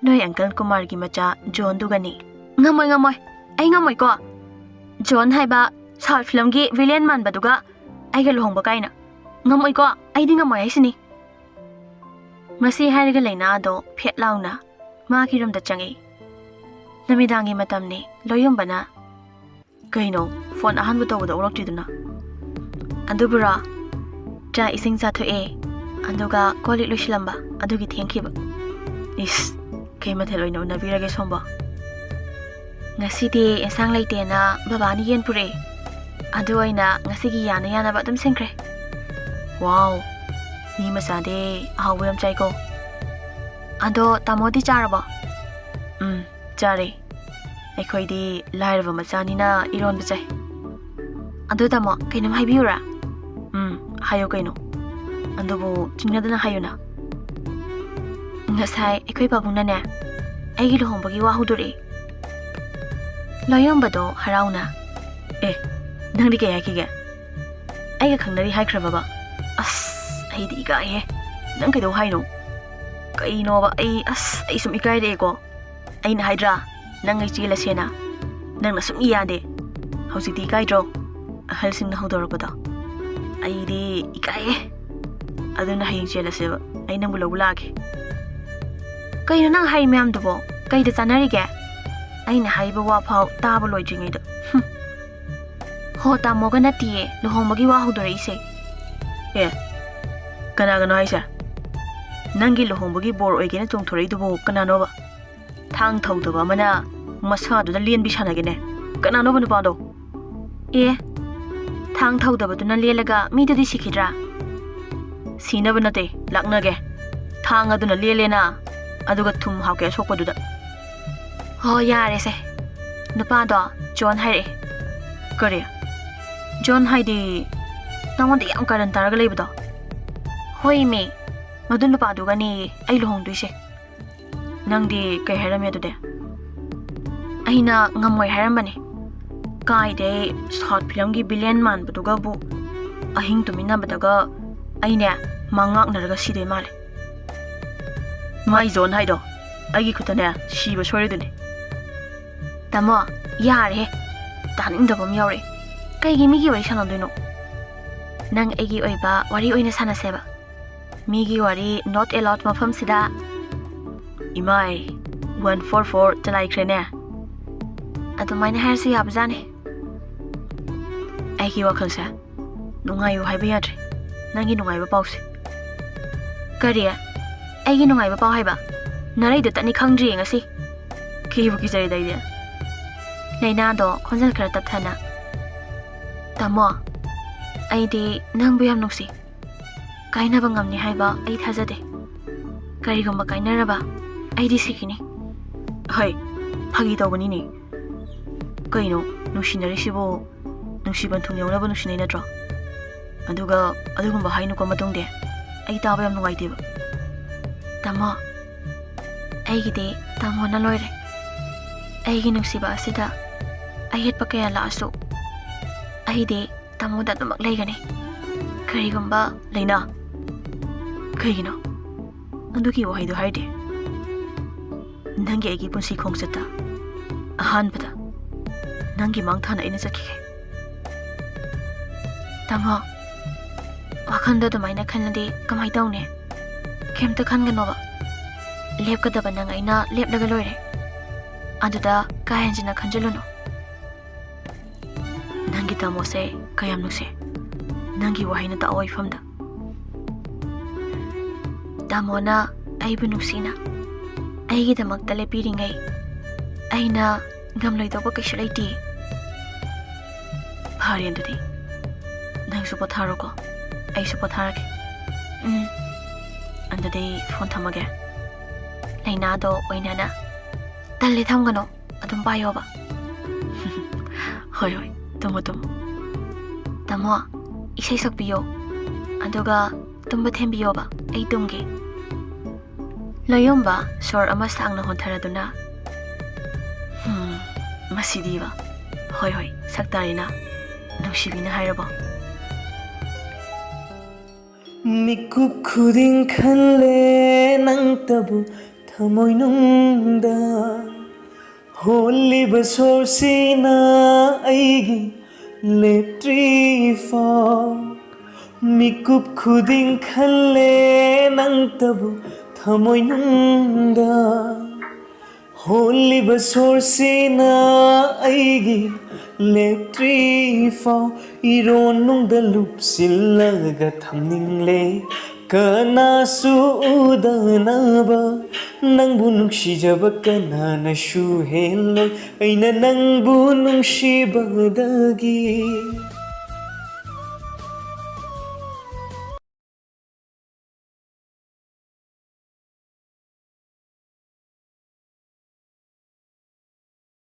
ꯅꯣꯏ ꯑꯪꯀꯜ ꯀꯨꯃꯥꯔꯒꯤ ꯃꯆꯥ ꯖꯣꯟꯗꯨꯒꯅꯤ"꯫ "ꯉꯝꯃꯣꯏ, ꯉꯝꯃꯣꯏ, ꯑꯩ ꯉꯝꯃꯣꯏꯀꯣ꯫ ꯖꯣꯟ ꯍꯥꯏꯕ ꯁꯥꯎꯠ ꯐꯤꯂꯝꯒꯤ ꯚꯤꯂꯦꯟ ꯃꯥꯟꯕꯗꯨꯒ ꯑꯩꯒ ꯂꯨꯍꯣꯡꯕ ꯀꯥꯏꯅ? ꯉꯝꯃꯣꯏꯀꯣ, ꯑꯩꯗꯤ ꯉꯝꯃꯣꯏ ꯍꯥꯏꯁꯤꯅꯤ"꯫ ꯃꯁꯤ ꯍꯥꯏꯔꯒ ꯂꯩꯅꯥꯗꯣ ꯐꯦꯠ ꯂꯥꯎꯅ ꯃꯥꯒꯤ ꯔꯨꯝꯗ ꯆꯪꯉꯛꯏ꯫ ꯅꯨꯃꯤꯗꯥꯡꯒꯤ ꯃꯇꯝꯅꯤ꯫ ꯂꯣꯌꯨꯝꯕꯅ, "ꯀꯩꯅꯣ, ꯐꯣꯟ ꯑꯍꯥꯟꯕ ꯇꯧꯕꯗ ꯑꯣꯛꯂꯛꯇ꯭ꯔꯤꯗꯨꯅ?" "ꯑꯗꯨꯕꯨꯔꯣ, ꯆꯥꯛ ꯏꯁꯤꯡ ꯆꯥꯊꯣꯛꯑꯦ, ꯑꯗꯨꯒ ꯀꯣꯜ ꯂꯤꯛ ꯂꯣꯏꯁꯤꯜꯂꯝꯕ ꯑꯗꯨꯒꯤ ꯊꯦꯡꯈꯤꯕ"꯫ "ꯏꯁ, ꯀꯩ ꯃꯊꯦꯜ ꯑꯣꯏꯅ ꯎꯅꯕꯤꯔꯒꯦ ꯁꯣꯝꯕꯣ?" "ꯉꯁꯤꯗꯤ ꯑꯦꯟꯁꯥꯡ ꯂꯩꯇꯦꯅ ꯕꯕꯥꯅ ꯌꯦꯟ ꯄꯨꯔꯛꯑꯦ꯫ ꯑꯗꯨ ꯑꯣꯏꯅ ꯉꯁꯤꯒꯤ ꯌꯥꯅ ꯌꯥꯅꯕ ꯑꯗꯨꯝ ꯁꯤꯟꯈ꯭ꯔꯦ"꯫ ꯋꯥꯎ, ꯃꯤ ꯃꯆꯥꯗꯤ ꯑꯍꯥꯎꯕ ꯌꯥꯝ ꯆꯥꯏꯀꯣ꯫ ꯑꯗꯣ ꯇꯥꯃꯣꯗꯤ ꯆꯥꯔꯕꯣ? ꯎꯝ, ꯆꯥꯔꯦ꯫ ꯑꯩꯈꯣꯏꯗꯤ ꯂꯥꯏꯔꯕ ꯃꯆꯥꯅꯤꯅ ꯏꯔꯣꯟꯕ ꯆꯥꯏ꯫ ꯑꯗꯣ ꯇꯥꯃꯣ, ꯀꯩꯅꯣꯝ ꯍꯥꯏꯕꯤꯌꯨꯔꯥ? ꯎꯝ, ꯍꯥꯏꯌꯣ ꯀꯩꯅꯣ꯫ ꯑꯗꯨꯕꯨ ꯆꯤꯡꯅꯗꯅ ꯍꯥꯏꯌꯨꯅ꯫ ꯉꯁꯥꯏ ꯑꯩꯈꯣꯏ ꯄꯥꯕꯨꯡꯅꯅꯦ, ꯑꯩꯒꯤ ꯂꯨꯍꯣꯡꯕꯒꯤ ꯋꯥ ꯍꯧꯗꯣꯔꯛꯑꯦ꯫ ꯂꯥꯏꯌꯣꯟꯕꯗꯣ ꯍꯔꯥꯎꯅ, "ꯑꯦ, ꯅꯪꯗꯤ ꯀꯩ ꯍꯥꯏꯈꯤꯒꯦ? ꯑꯩꯒ ꯈꯪꯅꯔꯤ ꯍꯥꯏꯈ꯭ꯔꯕꯕ?" "ꯑꯁ, ꯑꯩꯗꯤ ꯏꯀꯥꯏꯍꯦ꯫ ꯅꯪ ꯀꯩꯗꯧ ꯍꯥꯏꯅꯣ?" "ꯀꯩꯅꯣꯕ, ꯑꯩ, ꯑꯁ, ꯑꯩ ꯁꯨꯝ ꯏꯀꯥꯏꯔꯛꯑꯦꯀꯣ꯫ ꯑꯩꯅ ꯍꯥꯏꯗ꯭ꯔꯥ, ꯅꯪ ꯑꯩ ꯆꯦꯜꯂꯁꯦꯅ꯫ ꯅꯪꯅ ꯁꯨꯝ ꯌꯥꯗꯦ꯫ ꯍꯧꯖꯤꯛꯇꯤ ꯏꯀꯥꯏꯗ꯭ꯔꯣ? ꯑꯍꯜꯁꯤꯡꯅ ꯍꯧꯗꯣꯔꯛꯄꯗꯣ꯫ ꯑꯩꯗꯤ ꯏꯀꯥꯏꯌꯦ꯫ ꯑꯗꯨꯅ ꯍꯌꯦꯡ ꯆꯦꯜꯂꯁꯦꯕ꯫ ꯑꯩ ꯅꯪꯕꯨ ꯂꯧꯕ ꯂꯥꯛꯑꯒꯦ꯫" "ꯀꯩꯅꯣ ꯅꯪ ꯍꯥꯏꯔꯤ ꯃꯌꯥꯝꯗꯨꯕꯣ? ꯀꯩꯗ ꯆꯥꯟꯅꯔꯤꯒꯦ?" ꯑꯩꯅ ꯍꯥꯏꯔꯤꯕ ꯋꯥ ꯐꯥꯎ ꯇꯥꯕ ꯂꯣꯏꯗ꯭ꯔꯤꯉꯩꯗ꯫ ꯍꯨꯝ꯫ "ꯍꯣ, ꯇꯥꯃꯣꯒ ꯅꯠꯇꯤꯌꯦ ꯂꯨꯍꯣꯡꯕꯒꯤ ꯋꯥ ꯍꯧꯗꯣꯔꯛꯏꯁꯦ꯫" "ꯑꯦ, ꯀꯅꯥꯒꯅꯣ ꯍꯥꯏꯁꯦ? ꯅꯪꯒꯤ ꯂꯨꯍꯣꯡꯕꯒꯤ ꯕꯣꯔ ꯑꯣꯏꯒꯦꯅ ꯆꯣꯡꯊꯣꯔꯛꯏꯗꯨꯕꯨ ꯀꯅꯥꯅꯣꯕ? ꯊꯥꯡ ꯊꯧꯗꯕ ꯑꯃꯅ ꯃꯁꯥꯗꯨꯗ ꯂꯦꯟꯕꯤ ꯁꯥꯟꯅꯒꯦꯅꯦ꯫ ꯀꯅꯥꯅꯣꯕ ꯅꯨꯄꯥꯗꯣ?" "ꯑꯦ, ꯊꯥꯡ ꯊꯧꯗꯕꯗꯨꯅ ꯂꯦꯜꯂꯒ ꯃꯤꯗꯨꯗꯤ ꯁꯤꯈꯤꯗ꯭ꯔꯥ?" "ꯁꯤꯅꯕ ꯅꯠꯇꯦ, ꯂꯥꯛꯅꯒꯦ꯫ ꯊꯥꯡ ꯑꯗꯨꯅ ꯂꯦꯜꯂꯦꯅ, ꯑꯗꯨꯒ ꯊꯨꯝ ꯍꯥꯞꯀꯦ ꯑꯁꯣꯛꯄꯗꯨꯗ꯫" "ꯍꯣ, ꯌꯥꯔꯦꯁꯦ꯫ ꯅꯨꯄꯥꯗꯣ ꯖꯣꯟ ꯍꯥꯏꯔꯛꯑꯦ꯫" "ꯀꯔꯤ? ꯖꯣꯟ ꯍꯥꯏꯗꯤ ꯅꯉꯣꯟꯗ ꯌꯥꯝ ꯀꯔꯟ ꯇꯥꯔꯒ ꯂꯩꯕꯗꯣ?" "ꯍꯣꯏꯃꯤ, ꯃꯗꯨ ꯅꯨꯄꯥꯗꯨꯒꯅꯦ ꯑꯩ ꯂꯨꯍꯣꯡꯗꯣꯏꯁꯦ꯫" "ꯅꯪꯗꯤ ꯀꯩ ꯍꯥꯏꯔꯝꯃꯦ ꯑꯗꯨꯗꯤ?" "ꯑꯩꯅ ꯉꯝꯃꯣꯏ ꯍꯥꯏꯔꯝꯕꯅꯦ꯫ ꯀꯥꯏꯗꯩ ꯁꯥꯎꯠ ꯐꯤꯂꯝꯒꯤ ꯚꯤꯂꯦꯟ ꯃꯥꯟꯕꯗꯨꯒꯕꯨ ꯑꯍꯤꯡ ꯇꯨꯃꯤꯟꯅꯕꯗꯒ ꯑꯩꯅꯦ ꯃꯥꯡꯉꯥꯛꯅꯔꯒ ꯁꯤꯗꯣꯏ ꯃꯥꯜꯂꯦ꯫" "ꯃꯥꯏ ꯖꯣꯟ ꯍꯥꯏꯗꯣ ꯑꯩꯒꯤ ꯈꯨꯠꯇꯅꯦ ꯁꯤꯕ ꯁꯣꯏꯔꯣꯏꯗꯣꯏꯅꯦ꯫" "ꯇꯥꯃꯣ, ꯌꯥꯔꯦꯍꯦ꯫ ꯇꯥꯅꯤꯡꯗꯕ ꯑꯃ ꯌꯥꯎꯔꯛꯑꯦ꯫ ꯀꯩꯒꯤ ꯃꯤꯒꯤ ꯋꯥꯔꯤ ꯁꯥꯟꯅꯗꯣꯏꯅꯣ? ꯅꯪ ꯑꯩꯒꯤ ꯑꯣꯏꯕ ꯋꯥꯔꯤ ꯑꯣꯏꯅ ꯁꯥꯟꯅꯁꯦꯕ꯫ ꯃꯤꯒꯤ ꯋꯥꯔꯤ not allowed ꯃꯐꯝꯁꯤꯗ꯫" "ꯏꯃꯥꯏ, one four four ꯆꯂꯥꯏꯈ꯭ꯔꯦꯅꯦ꯫" "ꯑꯗꯨꯃꯥꯏꯅ ꯍꯥꯏꯔꯁꯨ ꯌꯥꯕꯖꯥꯠꯅꯤ꯫" "ꯑꯩꯒꯤ ꯋꯥꯈꯜꯁꯦ ꯅꯨꯡꯉꯥꯏꯌꯨ ꯍꯥꯏꯕ ꯌꯥꯗ꯭ꯔꯦ꯫ ꯅꯪꯒꯤ ꯅꯨꯡꯉꯥꯏꯕ ꯄꯥꯎꯁꯦ꯫" "ꯀꯔꯤ? ꯑꯩꯒꯤ ꯅꯨꯡꯉꯥꯏꯕ ꯄꯥꯎ ꯍꯥꯏꯕ? ꯅꯔꯩꯗꯣ ꯇꯠꯅꯤ ꯈꯪꯗ꯭ꯔꯤꯌꯦ ꯉꯁꯤ꯫" "ꯀꯤꯕꯨ ꯀꯤꯖꯔꯦꯗ ꯑꯩꯗꯤ꯫" ꯂꯩꯅꯥꯗꯣ ꯈꯣꯟꯖꯦꯜ ꯈꯔ ꯇꯞꯊꯅ, "ꯇꯥꯃꯣ, ꯑꯩꯗꯤ ꯅꯪꯕꯨ ꯌꯥꯝ ꯅꯨꯡꯁꯤ꯫ ꯀꯥꯏꯅꯕ ꯉꯝꯅꯤ ꯍꯥꯏꯕ ꯑꯩ ꯊꯥꯖꯗꯦ꯫ ꯀꯔꯤꯒꯨꯝꯕ ꯀꯥꯏꯅꯔꯕ, ꯑꯩꯗꯤ ꯁꯤꯈꯤꯅꯤ꯫ ꯍꯣꯏ, ꯐꯥꯒꯤ ꯇꯧꯕꯅꯤꯅꯦ꯫ ꯀꯩꯅꯣ, ꯅꯨꯡꯁꯤꯅꯔꯤꯁꯤꯕꯨ ꯅꯨꯡꯁꯤꯕ ꯊꯨꯡ ꯌꯧꯅꯕ ꯅꯨꯡꯁꯤꯅꯩ ꯅꯠꯇ꯭ꯔꯣ? ꯑꯗꯨꯒ ꯑꯗꯨꯒꯨꯝꯕ ꯍꯥꯏꯅꯨꯀꯣ ꯃꯇꯨꯡꯗꯤ꯫ ꯑꯩ ꯇꯥꯕ ꯌꯥꯝ ꯅꯨꯡꯉꯥꯏꯇꯦꯕ꯫ ꯇꯥꯃꯣ, ꯑꯩꯒꯤꯗꯤ ꯇꯥꯃꯣꯅ ꯂꯣꯏꯔꯦ꯫ ꯑꯩꯒꯤ ꯅꯨꯡꯁꯤꯕ ꯑꯁꯤꯗ ꯑꯌꯦꯠꯄ ꯀꯌꯥ ꯂꯥꯛꯑꯁꯨ, ꯑꯩꯗꯤ ꯇꯥꯃꯣꯗ ꯑꯗꯨꯃꯛ ꯂꯩꯒꯅꯤ꯫ ꯀꯔꯤꯒꯨꯝꯕ ꯂꯩꯅꯥ, ꯀꯩꯒꯤꯅꯣ ꯑꯗꯨꯒꯤ ꯋꯥꯍꯩꯗꯣ ꯍꯥꯏꯗꯦ? ꯅꯪꯒꯤ ꯑꯩꯒꯤ ꯄꯨꯟꯁꯤ ꯈꯣꯡꯆꯠꯇ ꯑꯍꯥꯟꯕꯗ ꯅꯪꯒꯤ ꯃꯥꯡ ꯊꯥꯅ ꯑꯩꯅ ꯆꯠꯈꯤꯒꯦ꯫ ꯇꯥꯃꯣ, ꯋꯥꯈꯜꯗ ꯑꯗꯨꯃꯥꯏꯅ ꯈꯜꯂꯗꯤ ꯀꯃꯥꯏ ꯇꯧꯅꯤ? ꯀꯩꯝꯇ ꯈꯟꯒꯅꯣꯕ꯫ ꯂꯦꯞꯀꯗꯕ ꯅꯪ ꯑꯩꯅ ꯂꯦꯞꯂꯒ ꯂꯣꯏꯔꯦ꯫ ꯑꯗꯨꯗ ꯀꯥ ꯍꯦꯟꯖꯤꯟꯅ ꯈꯟꯖꯤꯜꯂꯨꯅꯨ꯫ ꯅꯪꯒꯤ ꯇꯥꯃꯣꯁꯦ ꯀꯌꯥꯝ ꯅꯨꯡꯁꯤ, ꯅꯪꯒꯤ ꯋꯥꯍꯩꯅ ꯇꯥꯛꯑꯣ ꯏꯐꯝꯗ꯫ ꯇꯥꯃꯣꯅ ꯑꯩꯕꯨ ꯅꯨꯡꯁꯤꯅ ꯑꯩꯒꯤꯗꯃꯛꯇ ꯂꯦꯞꯄꯤꯔꯤꯉꯩ ꯑꯩꯅ ꯉꯝꯂꯣꯏꯗꯧꯕ ꯀꯩꯁꯨ ꯂꯩꯇꯦ꯫ ꯐꯔꯦ ꯑꯗꯨꯗꯤ, ꯅꯪꯁꯨ ꯄꯣꯊꯥꯔꯣꯀꯣ, ꯑꯩꯁꯨ ꯄꯣꯊꯥꯔꯒꯦ꯫ ꯎꯝ, ꯑꯗꯨꯗꯤ ꯐꯣꯟ ꯊꯝꯃꯒꯦ꯫ ꯂꯩꯅꯥꯗꯣ ꯑꯣꯏꯅꯅ꯫ ꯇꯜꯂꯦ, ꯊꯝꯒꯅꯣ, ꯑꯗꯨꯝ ꯄꯥꯏꯌꯣꯕ꯫ ꯍꯣꯏ ꯍꯣꯏ, ꯇꯨꯝꯃꯣ ꯇꯨꯝꯃꯣ꯫ ꯇꯥꯃꯣ, ꯏꯁꯩ ꯁꯛꯄꯤꯌꯣ, ꯑꯗꯨꯒ ꯇꯨꯝꯕ ꯊꯦꯝꯕꯤꯌꯣꯕ, ꯑꯩ ꯇꯨꯝꯒꯦ꯫ ꯂꯣꯌꯣꯝꯕ ꯁꯣꯔ ꯑꯃ ꯁꯥꯡꯅ ꯍꯣꯟꯊꯔꯗꯨꯅ, "ꯍꯝ, ꯃꯁꯤꯗꯤꯕ꯫ ꯍꯣꯏ ꯍꯣꯏ, ꯁꯛ ꯇꯥꯔꯦꯅ, ꯅꯨꯡꯁꯤꯕꯤꯅ ꯍꯥꯏꯔꯕꯣ?" ꯃꯤꯀꯨꯞ ꯈꯨꯗꯤꯡ ꯈꯜꯂꯦ ꯅꯪꯇꯕꯨ ꯊꯃꯣꯏꯅꯨꯡꯗ꯫ ꯍꯣꯜꯂꯤꯕ ꯁꯣꯔꯁꯤꯅ ꯑꯩꯒꯤ ꯂꯦꯞꯇ꯭ꯔꯤꯐꯥꯎ꯫ ꯃꯤꯀꯨꯞ ꯈꯨꯗꯤꯡ ꯈꯜꯂꯦ ꯅꯪꯇꯕꯨ ꯊꯃꯣꯏꯅꯨꯡꯗ꯫ ꯍꯣꯜꯂꯤꯕ ꯁꯣꯔꯁꯤꯅ ꯑꯩꯒꯤ ꯂꯦꯞꯇ꯭ꯔꯤꯐꯥꯎ꯫ ꯏꯔꯣꯟꯅꯨꯡꯗ ꯂꯨꯞꯁꯤꯜꯂꯒ ꯊꯝꯅꯤꯡꯂꯦ ꯀꯅꯥꯁꯨ ꯎꯗꯅꯕ꯫ ꯅꯪꯕꯨ ꯅꯨꯡꯁꯤꯖꯕ ꯀꯅꯥꯅꯁꯨ ꯍꯦꯜꯂꯣꯏ ꯑꯩꯅ ꯅꯪꯕꯨ ꯅꯨꯡꯁꯤꯕꯗꯒꯤ꯫